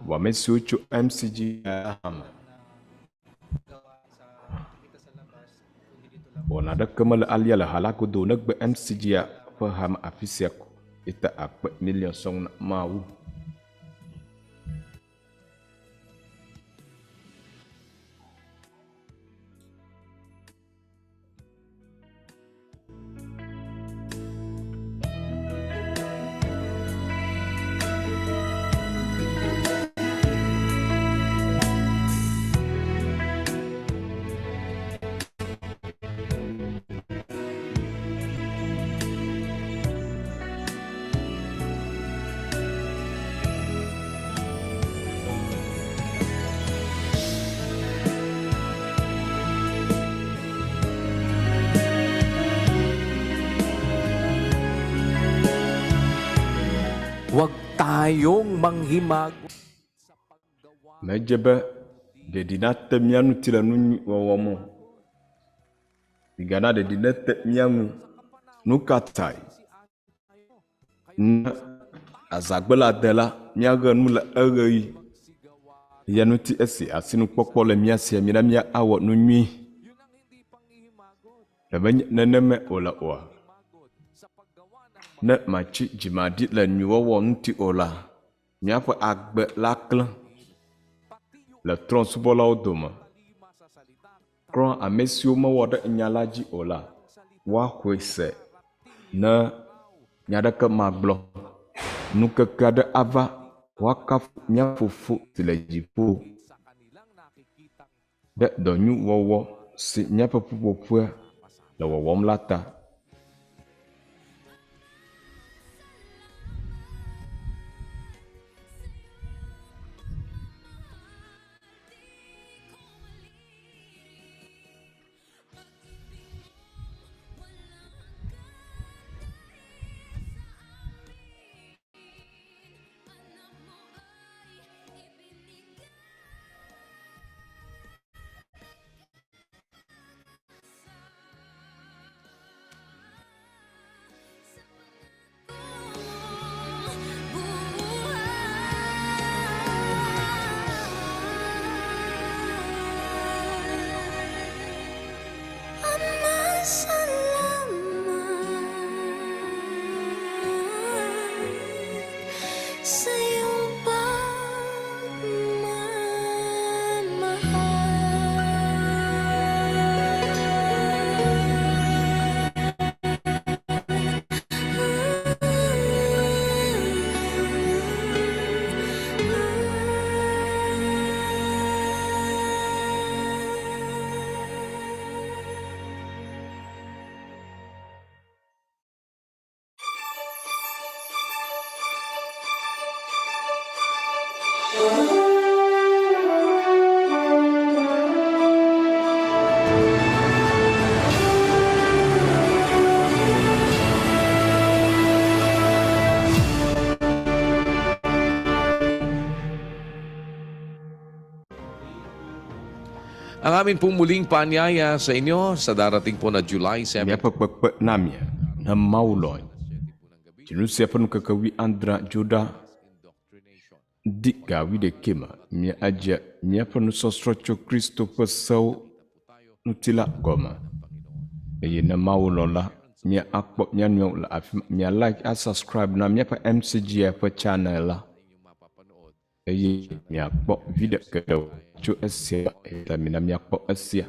vɔ ame siwo tso MCG la hã me. Wɔna aɖeke mele alea le ha la godo o negbe MCG ƒe hame afi sia ko. Eta akpe miliɔn sɔŋ na Mawu. tayong manghimag Medze be ɖeɖi nate mía ŋuti le nu nyui wɔwɔ me o. Migana ɖeɖi nete mía ŋu. Nu ka tae? Ne azãgbe la de la, míaɣe nu le eɣeɣi. Eya ŋuti esi asinukpɔkpɔ le mía sia, mina míawɔ nu nyui. Ɖe menye nenemae wòle oa? Ne màtsi dzimaɖi le nyuiwɔwɔ ŋuti o la, míaƒe agbe la klẽ le trɔ̃subɔlawo dome. Kura ame siwo mewɔ ɖe nya la dzi o la, woaxɔe se ne nya aɖeke magblɔ. Ŋkeke aɖe ava woakafu mía Fofo si le dziƒo ɖe dɔ nyui wɔwɔ si míaƒe ƒuƒoƒea le wɔwɔm la ta. Ama, salamat sa iyong Ang amin pong muling paanyaya sa inyo sa darating po na July 7. Míaƒe kpekpe na mi ne Mawu lɔ̃e. Dzinu sia ƒe ŋkeke wuiadre Dzoɖa di ga wuiɖekɛ me míadze míaƒe nusɔsrɔ̃ tso Kristo ƒe sewo ŋuti la gɔme. Eye ne Mawu lɔ̃ la, míakpɔ mía nɔewo le afi ma. Mia like, a subscribe na míaƒe MCGI ƒe channel la. Eye miakpɔ viɖe geɖewo tso esia me, eya ta mina míakpɔ esia.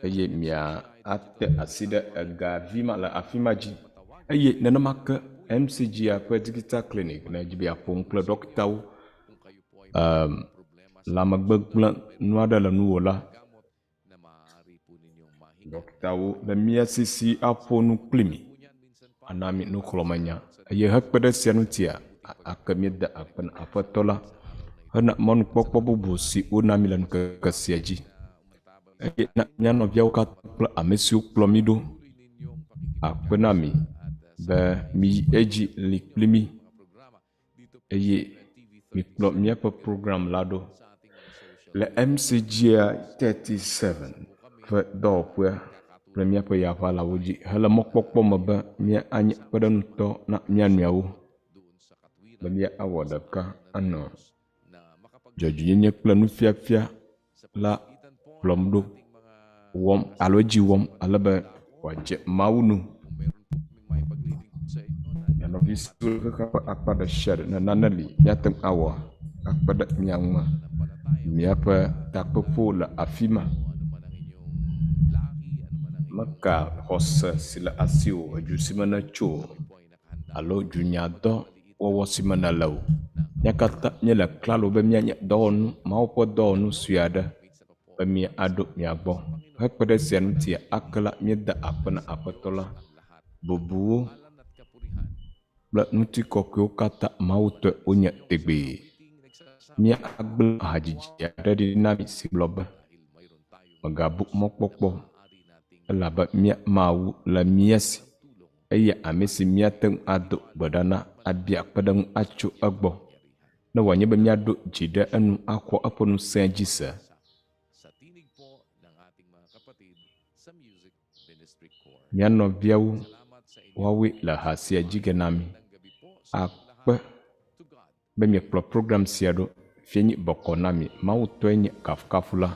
Eye miate asi ɖe ega vi ma le afi ma dzi. Eye nenema ke MCGia ƒe Digital Clinic ne edzi be yeaƒo nu kple ɖɔktawo, em, lãmegbegblẽ nu aɖe le nuwò la, Ɖɔktawo le mía si si aƒo nu kpli mi, ana mi nuxlɔ̃menya, eye hekpe ɖe esia ŋutia, ake míeda akpe na Aƒetɔ la hena mɔnukpɔkpɔ bubu si wona mí le ŋkeke sia dzi. Eye na mía nɔviawo katã kple ame siwo kplɔ mí ɖo akpe na mi be miyi edzi li kpli mí eye mikplɔ míaƒe program la ɖo le MCGI 37 ƒe dɔwɔƒea kple míaƒe yaʋalawo dzi hele mɔkpɔkpɔ me be míanye kpeɖeŋutɔ na mía nɔewo be míawɔ ɖeka anɔ dzɔdzɔenyenye kple nufiafia la kplɔm ɖo wɔm alo edzi wɔm ale be wòadze Mawu nu. Mia nɔvi siwo le xexea ƒe akpa ɖe sia ɖe ne nane li míate ŋu awɔ akpe ɖe mia ŋua, míaƒe takpekpewo le afi ma. Meka xɔse si le asiwò, edu si me nètso o alo dunyadɔ wɔwɔ si me nèle o. Mía katã míele klalo be míanye dɔwɔnu, Mawu ƒe dɔwɔnu sue aɖe be míaɖo mia gbɔ. Hekpe ɖe esia ŋutia, ake la, míeda akpe na Aƒetɔ la. Bubuwo kple ŋutikɔkɔewo katã Mawu tɔe wonye tegbee. Míagblẽ hadzidzi aɖe ɖi na mi si gblɔ be, Mègabu mɔkpɔkpɔ, elabe mía Mawu le mía si. Eya ame si míate ŋu ado gbe ɖa na abia kpeɖeŋu atso egbɔ, ne wòanye be míaɖo dzi ɖe enu axɔ eƒe ŋusẽa dzi se. Mía nɔviawo, woawoe le ha sia dzi ge na mí. Akpe be miekplɔ program sia ɖo. Fienyi bɔkɔ na mi. Mawu tɔe nye kafukafu la.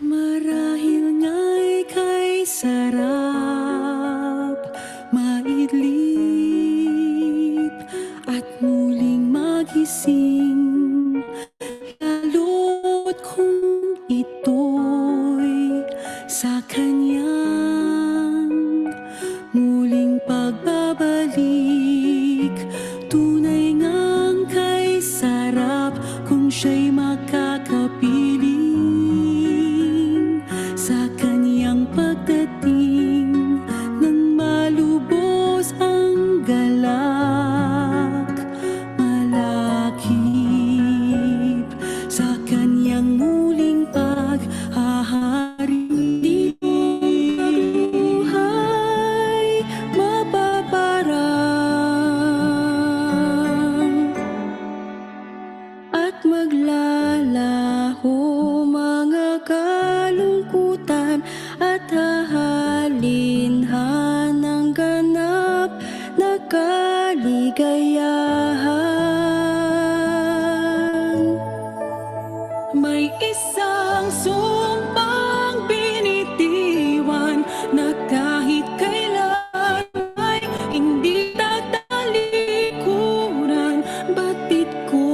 Marahil nga'y kay sarap maidlip at muling magising lalo't kung ito'y sa kanyang muling pagbabalik. Tunay ngang kay sarap kung siya'y makakapiling sa kanyang pagdating nang malubos ang galak, malakip sa kanyang muling paghahari. Buhay mapaparang at maglalaho mga kalungkutan at hahalinhan ng ganap na kaligayahan. May isang sumpang binitiwan na kahit kailan ay hindi tatalikuran. Batid ko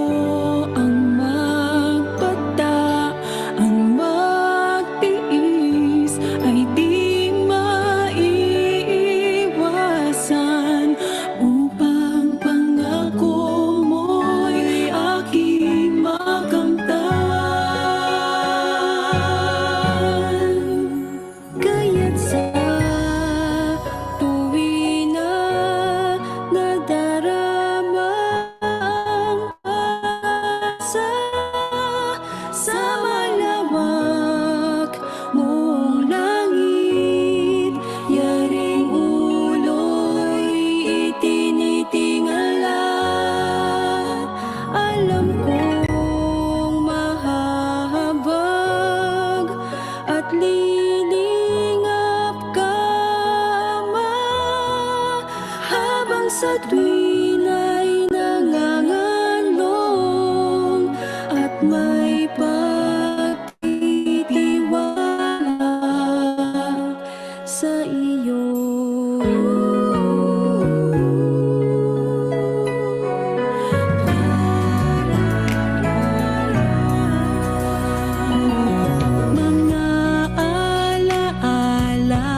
ang magbata, ang magtiis ay di maiiwasan upang pangako mo'y aking makamtan. Kaya't sa tuwi na nadarama ang asa sa malawak mong langit, yaring ulo'y itinitingala. Alam kong mahahabag at lilingap ka ma habang sa tuwin ay nangangalong at may pagtitiwala sa iyo. Mga alaala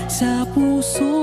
sa puso'y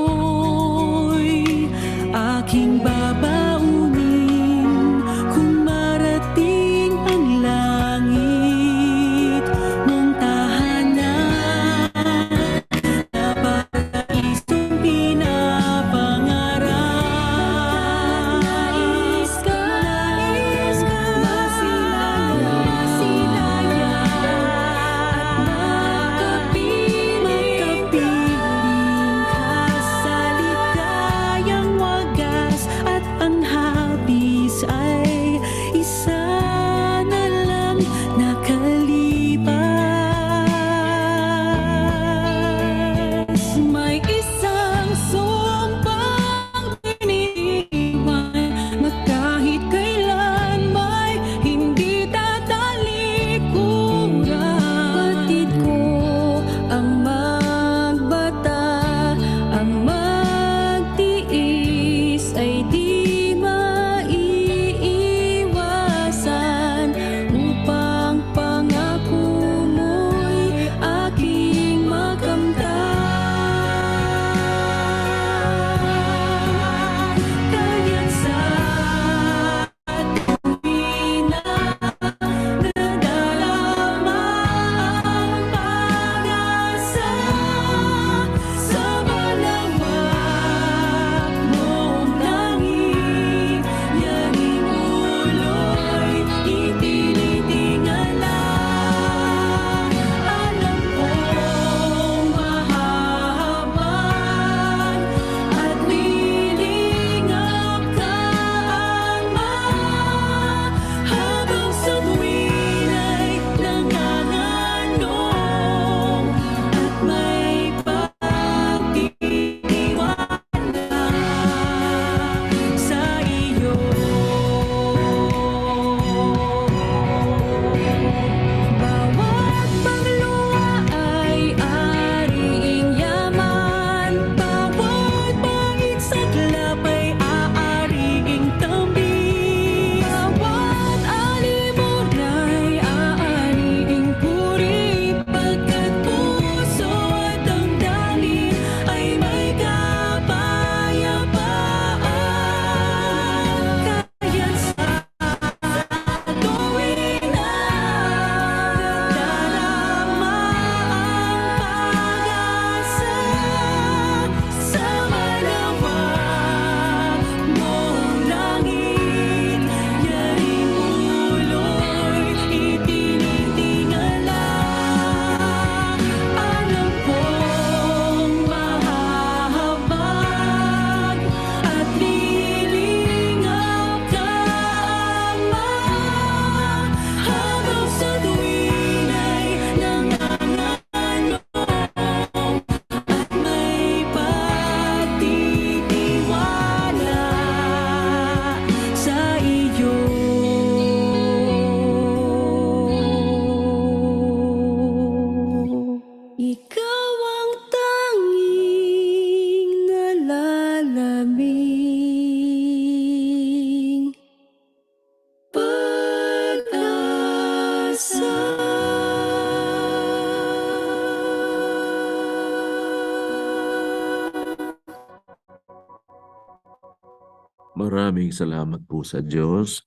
Maraming salamat po sa Diyos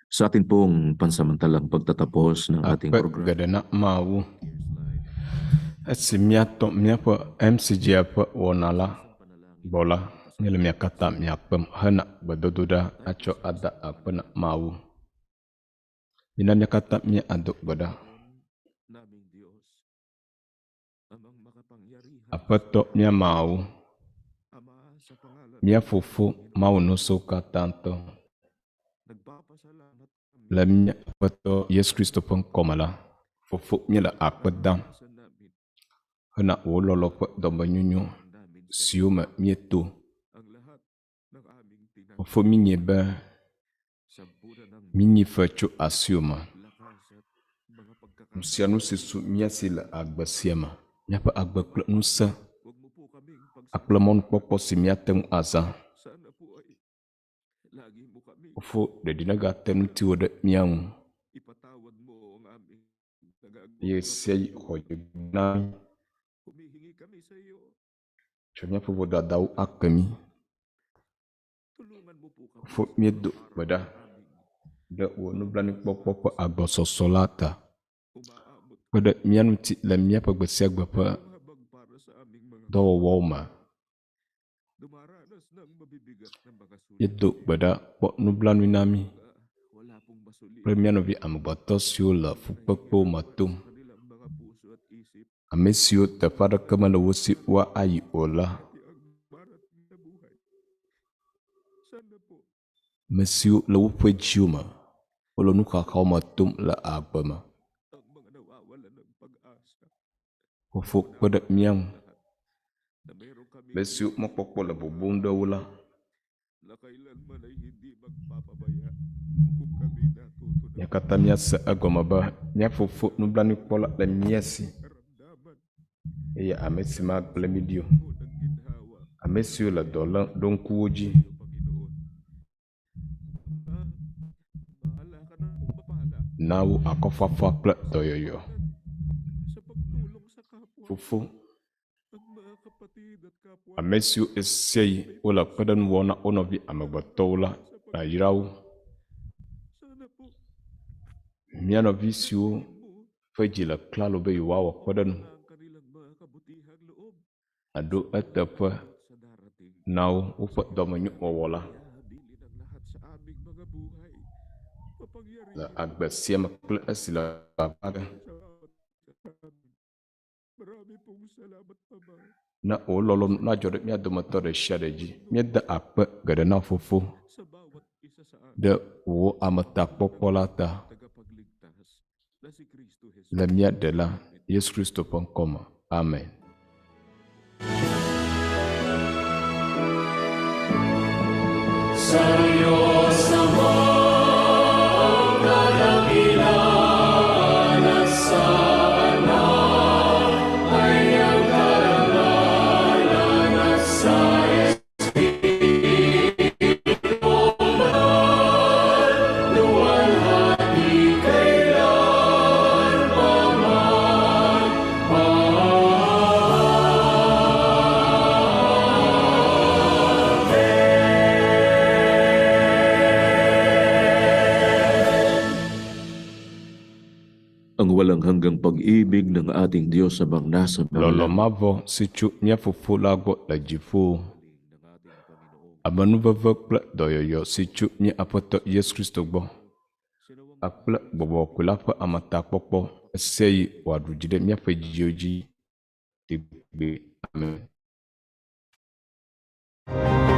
sa atin pong pansamantalang pagtatapos ng ating Akpe programa. geɖe na Mawu. Esi míatɔ míaƒe MCGa ƒe wɔna la gbɔ la, míele mia katã miakpem hena gbedodoɖa atsɔ ada akpe na Mawu. Mina mía katã míado gbe ɖa. Naming Diyos, Amang makapangyarihan, Aƒetɔ mía Mawu, Ama sa pangalan mía Fofo Mawu ŋusẽkatãtɔ, nagpapasalamat kami le mía Aƒetɔ Yesu Kristo ƒe ŋkɔme la, Fofo míele akpe dam sa namin hena wò lɔlɔ ƒe dɔmenyonyo siwo me míeto. ang lahat ng aming tinanggap Fofo míenyae be sa pura ng míenyi fe tso asiwò me. lakas at mga Nu sia nu si su mía si le agbe sia me, míaƒe agbe kple ŋusẽ Huwag mo po kaming akple mɔnukpɔkpɔ si míate ŋu azã. Sana po ay lagi mo kami Fofo, ɖeɖi negate ŋutiwò ɖe mía ŋu ipatawad mo ang aming nagagawa. eye ɣe sia ɣi xɔ dzi na mí. Humihingi kami sa iyo. Tsɔ míaƒe vodadawo ake mí. Tulungan mo po kami Fofo, míedo gbe ɖa ɖe wò nublanuikpɔkpɔ ƒe agbɔsɔsɔ la ta. Kpe ɖe mía ŋuti le míaƒe gbe sia gbe ƒe habang para sa aming mga dɔwɔwɔwo me. dumaranas ng mabibigat na mga Míedo gbe ɖa kpɔ nublanui na mí wala pong masuli kple mía nɔvi amegbetɔ siwo le fukpekpewo me tom. kanilang mga puso at isip Ame siwo teƒe aɖeke mele wo si woayi o la. marating na buhay. Sana po Ame siwo le woƒe dziwo me, wole nuxaxawo me tom le agbe me. ang mga nawawalan ng pag-asa Fofo kpe ɖe mía ŋu. na meron kami Ame siwo mɔkpɔkpɔ le bubum ɖe wo la, na kailanman ay hindi magpapabaya kung kami natuto mía katã míase egɔme be mía fofo nublanuikpɔla le mía si eye ame si magblẽ mí ɖi o. Ame siwo le dɔ lém ɖo ŋku wo dzi. Bahala ka na kung mapala Na wo akɔfafa kple dɔyɔyɔ. sa pagtulong sa kapwa Fofo, at mga kapatid at kapwa ame siwo ɣe sia ɣi wole kpeɖeŋu wɔm na wo nɔvi amegbetɔwo la, nàyra wo. Sana po Mía nɔvi siwo ƒe dzi le klalo be yewoawɔ kpeɖeŋu ang kanilang mga kabutihang loob nàɖo eteƒe sa darating na wo woƒe dɔmenyowɔwɔ la habilin ang lahat sa aming mga buhay. Mapangyarihan le agbe sia me kple esi le vava ge. Marami pong salamat, Ama. Ne wò lɔlɔ̃nu nadzɔ ɖe mía dometɔ ɖe sia ɖe dzi. Míede akpe geɖe na Fofo Sa bawat isa sa amin ɖe wò ametakpɔkpɔ la ta tagapagligtas na si Kristo Jesus. le mía Ɖela Yesu Kristo ƒe ŋkɔme. Amen. Sa Diyos amang kadakilaan at sa Anak ay ang karangalan at sa Espiritu Banal, luwalhati kailan pa man. Ang walang hanggang pag-ibig ng ating Diyos amang nasa Lɔlɔ̃ mavɔ si tso mía Fofo la gbɔ le dziƒo. Amenuveve kple dɔyɔyɔ si tso mía Aƒetɔ Yesu Kristo gbɔ kpakple Gbɔgbɔ Kɔkɔe la ƒe ametakpɔkpɔ ɣe sia ɣi wòaɖu dzi ɖe míaƒe dziwo dzi tegbee. Amen. Wow!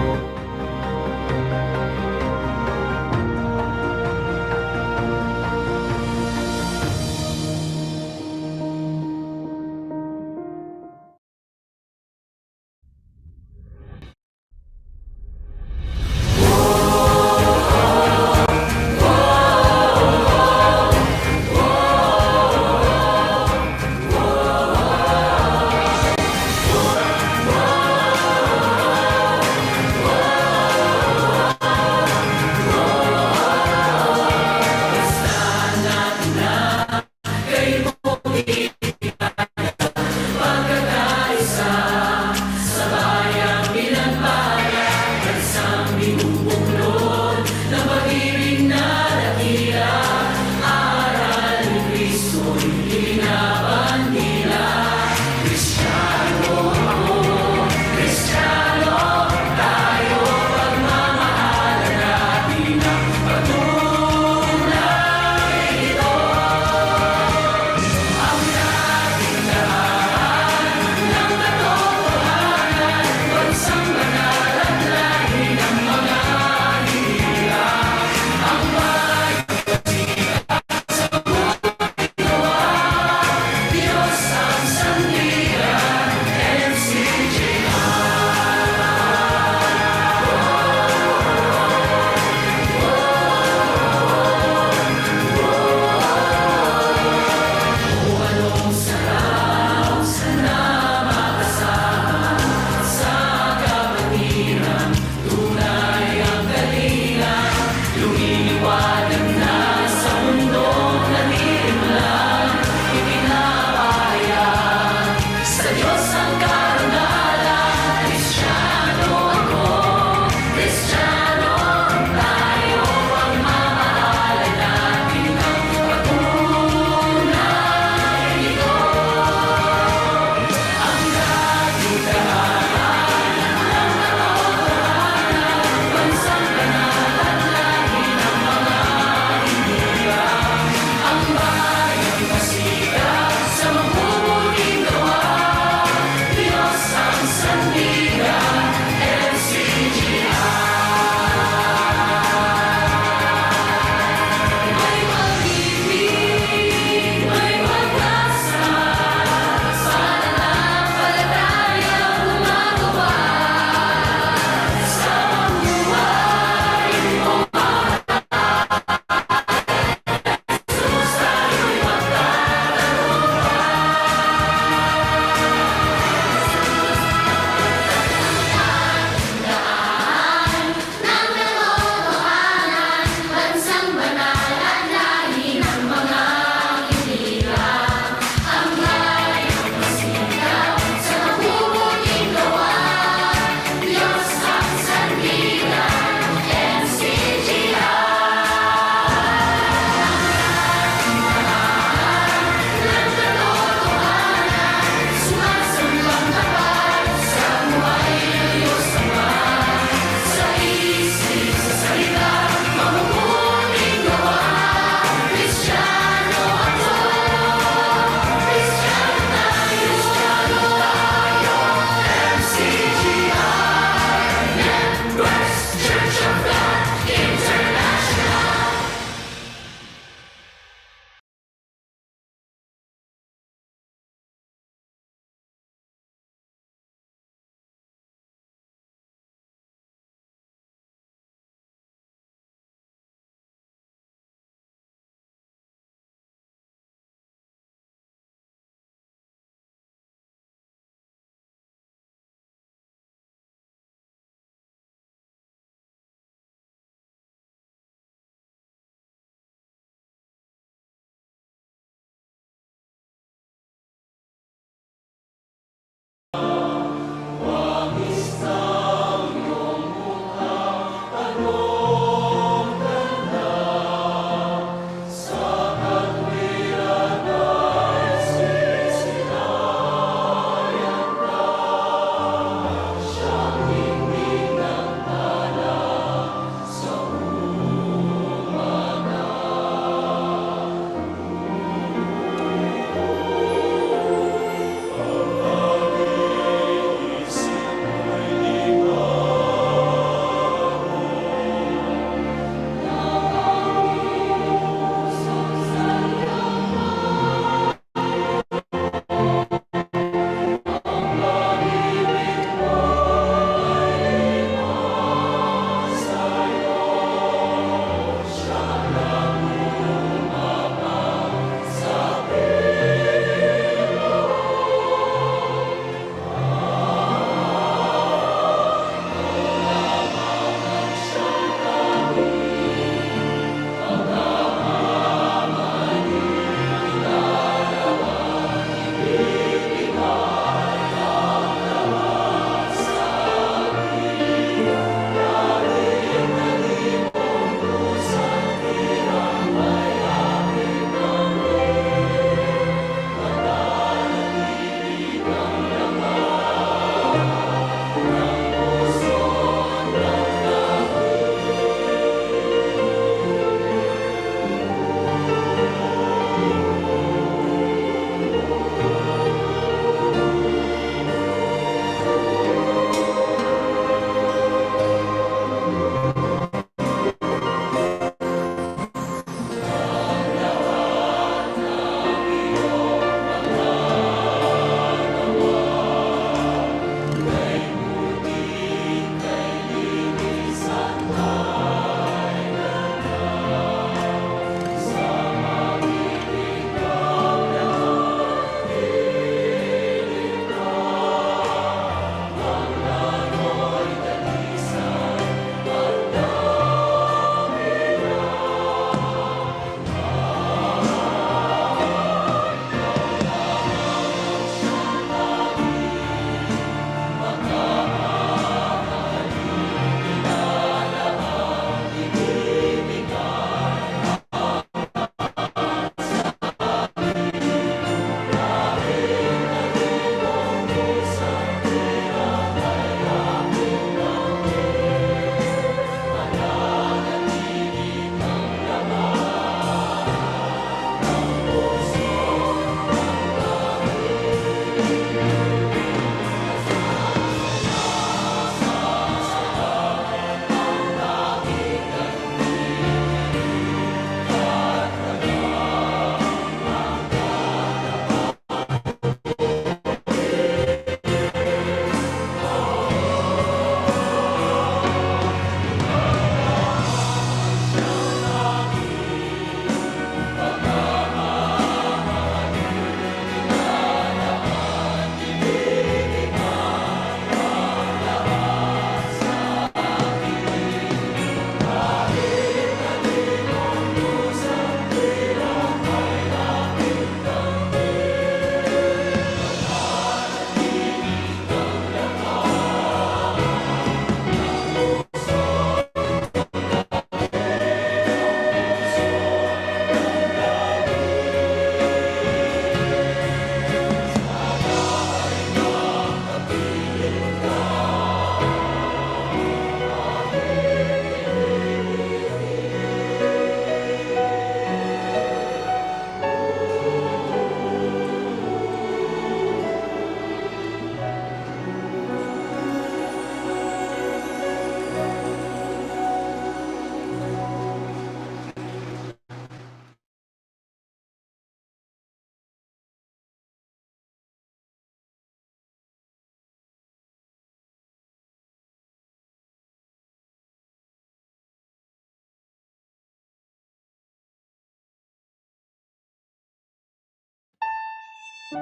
As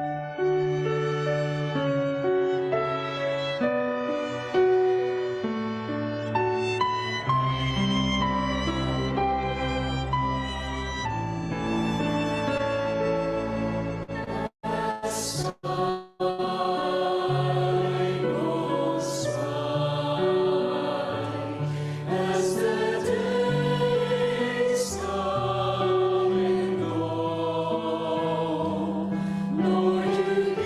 the days come and go, Lord, you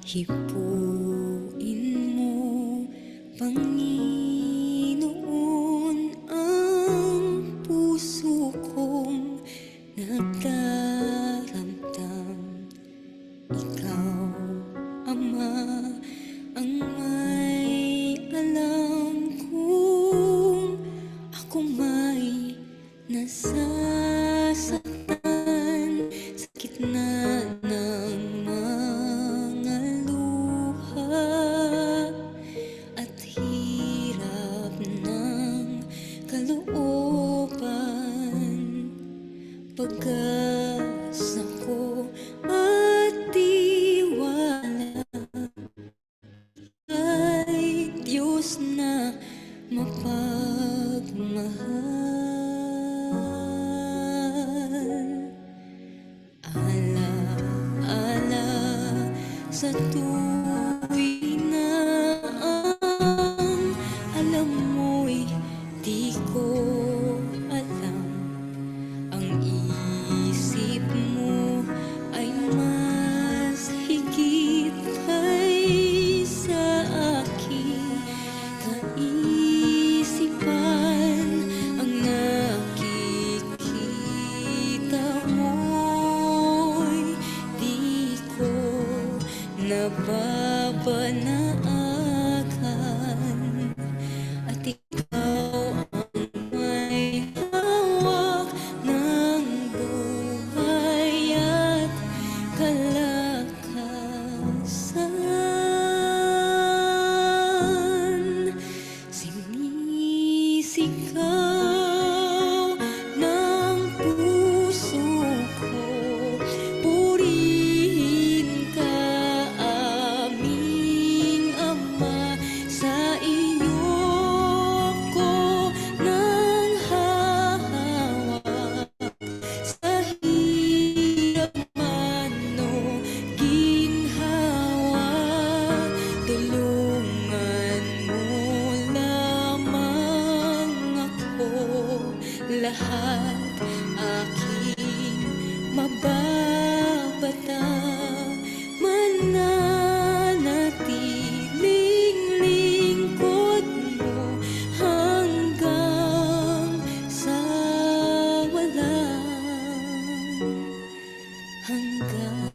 Hipuin mo, Panginoon, ang puso kong nagdaramdam. Ikaw, Ama, ang may alam kung ako may nasasaktan sa gitna ng mga luha at hirap ng kalooban. Pag-asa ko at tiwala ay Diyos na mapagmahal. Ala-ala sa tuwi na ang alam mo'y di ko alam. Ang isip mo ay mas higit kaysa aking kaisipan. Ang nakikita mo'y di ko nababanaakan. At ikaw ang may hawak ng buhay at kalakasan. Sinisigaw ng puso ko, purihin ka aming Ama, sa iyo ko nang hahawak. Sa hirap man o ginhawa, tulungan mo lamang ako. Lahat aking mababata, mananatiling lingkod mo hanggang sa walang hanggan.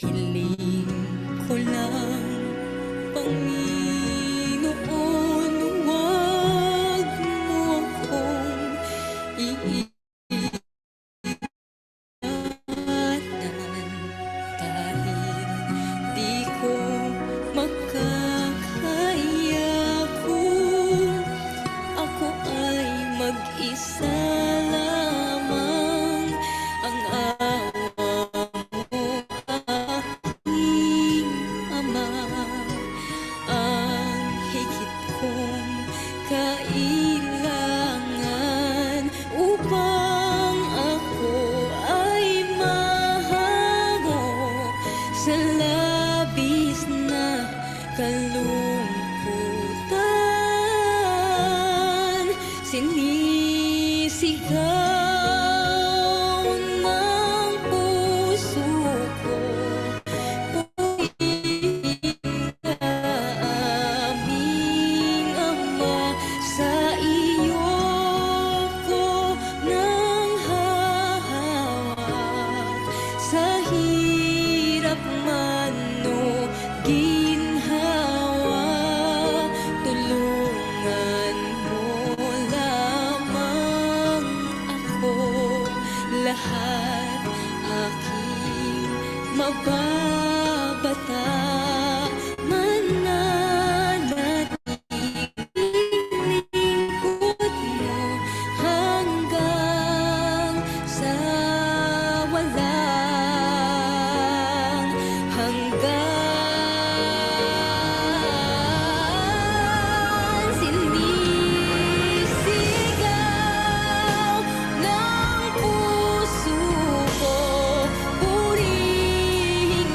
Hiling ko lang, Panginoon, huwag mo akong iiwanan dahil di ko makakaya kung ako ay mag-isa lamang. Ang awa mo, aking Ama, ang higit kong kailangan upang ako ay mahango sa labis na kalungkutan. Sinisigaw ng puso ko, purihin ka aming Ama, sa iyo ko nang hahawak. Sa hirap man o ginhawa, tulungan mo lamang ako. Lahat aking mababata, mananatiling lingkod mo hanggang sa walang hanggan. Sinisigaw ng puso ko, purihin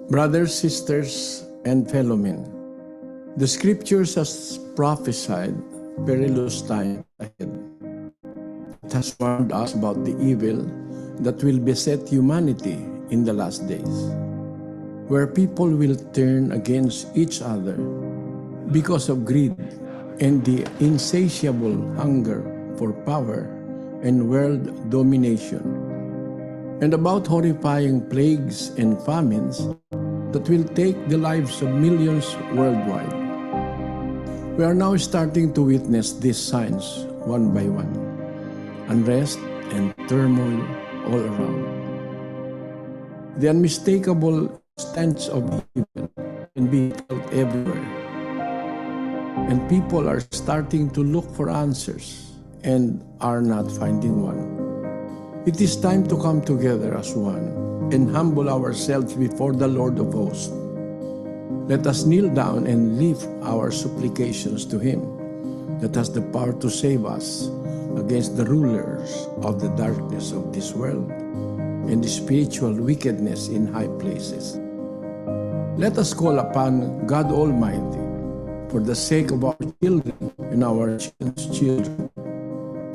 Brothers, sisters, and fellow men, the scriptures has prophesied perilous time ahead. It has warned us about the evil that will beset humanity in the last days, where people will turn against each other because of greed and the insatiable hunger for power and world domination, and about horrifying plagues and famines that will take the lives of millions worldwide. We are now starting to witness these signs one by one unrest and turmoil all around. The unmistakable stench of evil can be felt everywhere. And people are starting to look for answers and are not finding one. It is time to come together as one and humble ourselves before the Lord of hosts. Let us kneel down and lift our supplications to Him that has the power to save us against the rulers of the darkness of this world and the spiritual wickedness in high places. Let us call upon God Almighty for the sake of our children and our children's children,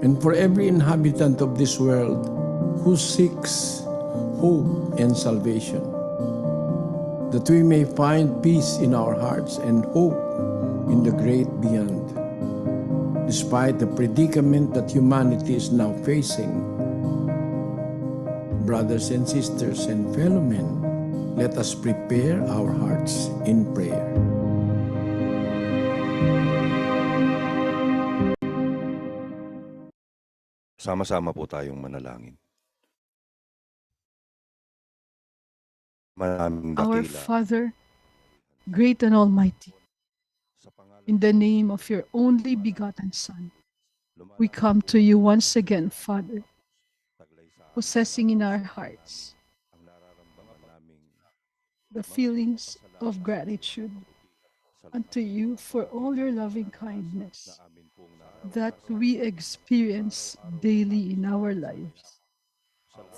and for every inhabitant of this world who seeks hope and salvation, that we may find peace in our hearts and hope in the great beyond. Despite the predicament that humanity is now facing, brothers and sisters and fellow men, let us prepare our hearts in prayer. Sama-sama po tayong manalangin. Maraming Our dakila. Father, great and almighty, in the name of your only begotten Son, we come to you once again, Father, possessing in our hearts the feelings of gratitude unto you for all your loving kindness that we experience daily in our lives.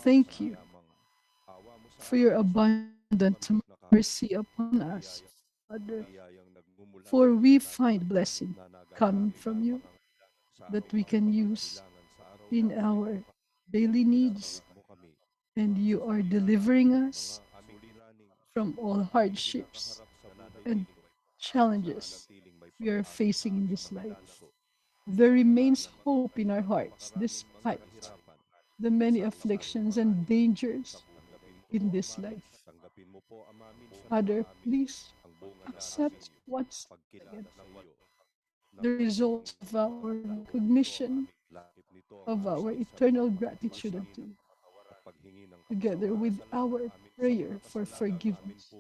Thank you for your abundant mercy upon us, Father, for we find blessing coming from you that we can use in our daily needs, and you are delivering us from all hardships and challenges we are facing in this life. There remains hope in our hearts despite the many afflictions and dangers in this life. Father, please accept once again the results of our recognition of our eternal gratitude unto you, together with our prayer for forgiveness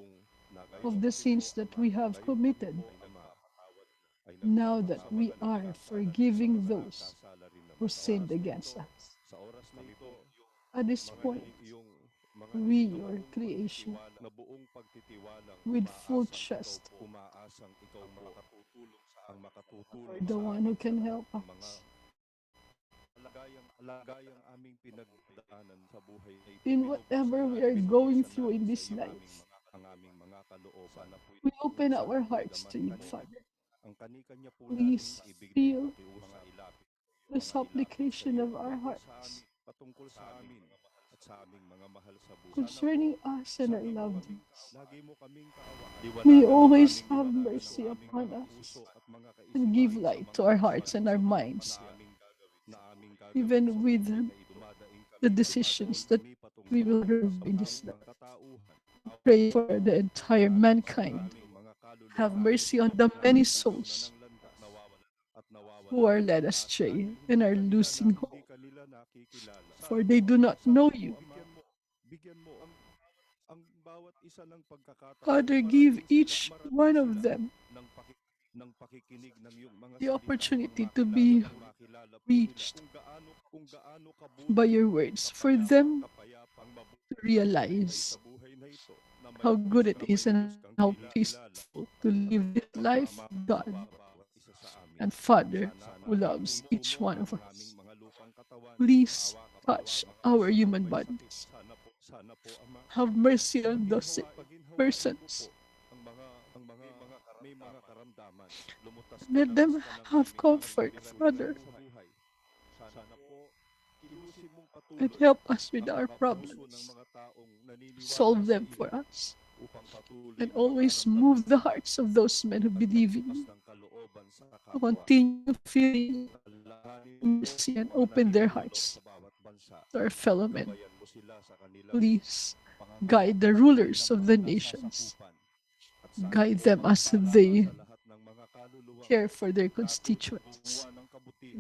of the sins that we have committed, now that we are forgiving those who sinned against us. At this point, we, your creation, with full trust, are the one who can help us in whatever we are going through in this life. We open our hearts to you, Father. Please feel the supplication of our hearts concerning us and our loved ones. May you always have mercy upon us and give light to our hearts and our minds, even with the decisions that we will have in this life. Pray for the entire mankind. Have mercy on the many souls who are led astray and are losing hope, for they do not know you. Father, give each one of them the opportunity to be reached by your words, for them to realize how good it is and how peaceful to live this life, God and Father who loves each one of us. Please touch our human bodies. Have mercy on the sick. persons. Let them have comfort, Father, and help us with our problems. Solve them for us. And always move the hearts of those men who believe in you to continue feeling mercy and open their hearts to our fellow men. Please guide the rulers of the nations. Guide them as they care for their constituents.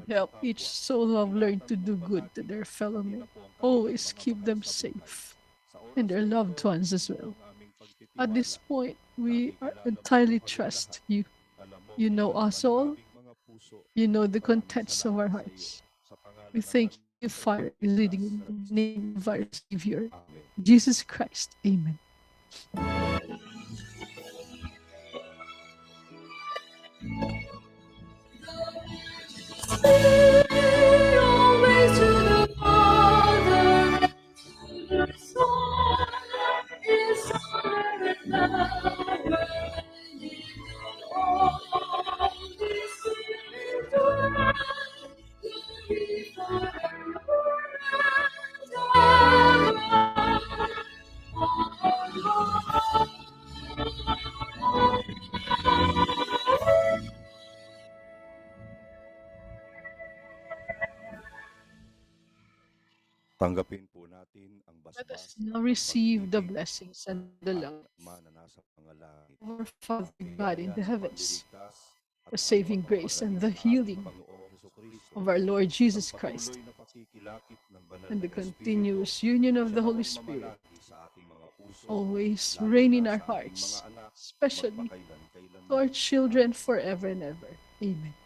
Help each soul who have learned to do good to their fellow men. Always keep them safe and their loved ones as well. At this point, we are entirely trust you. You know us all. You know the contents of our hearts. We thank you, Father, leading in the name of our Savior, Jesus Christ. Amen. Always to the Father and to the Son is honor and power, and in the Holy Spirit, glory forever and ever. Amen. Tanggapin po natin ang Let us basbas now receive the blessings and the love mana nasa mga langit. of our Father God in the heavens, the saving grace and the healing of our Lord Jesus Christ, and the continuous union of the Holy Spirit always reign in our hearts, especially to our children forever and ever. Amen.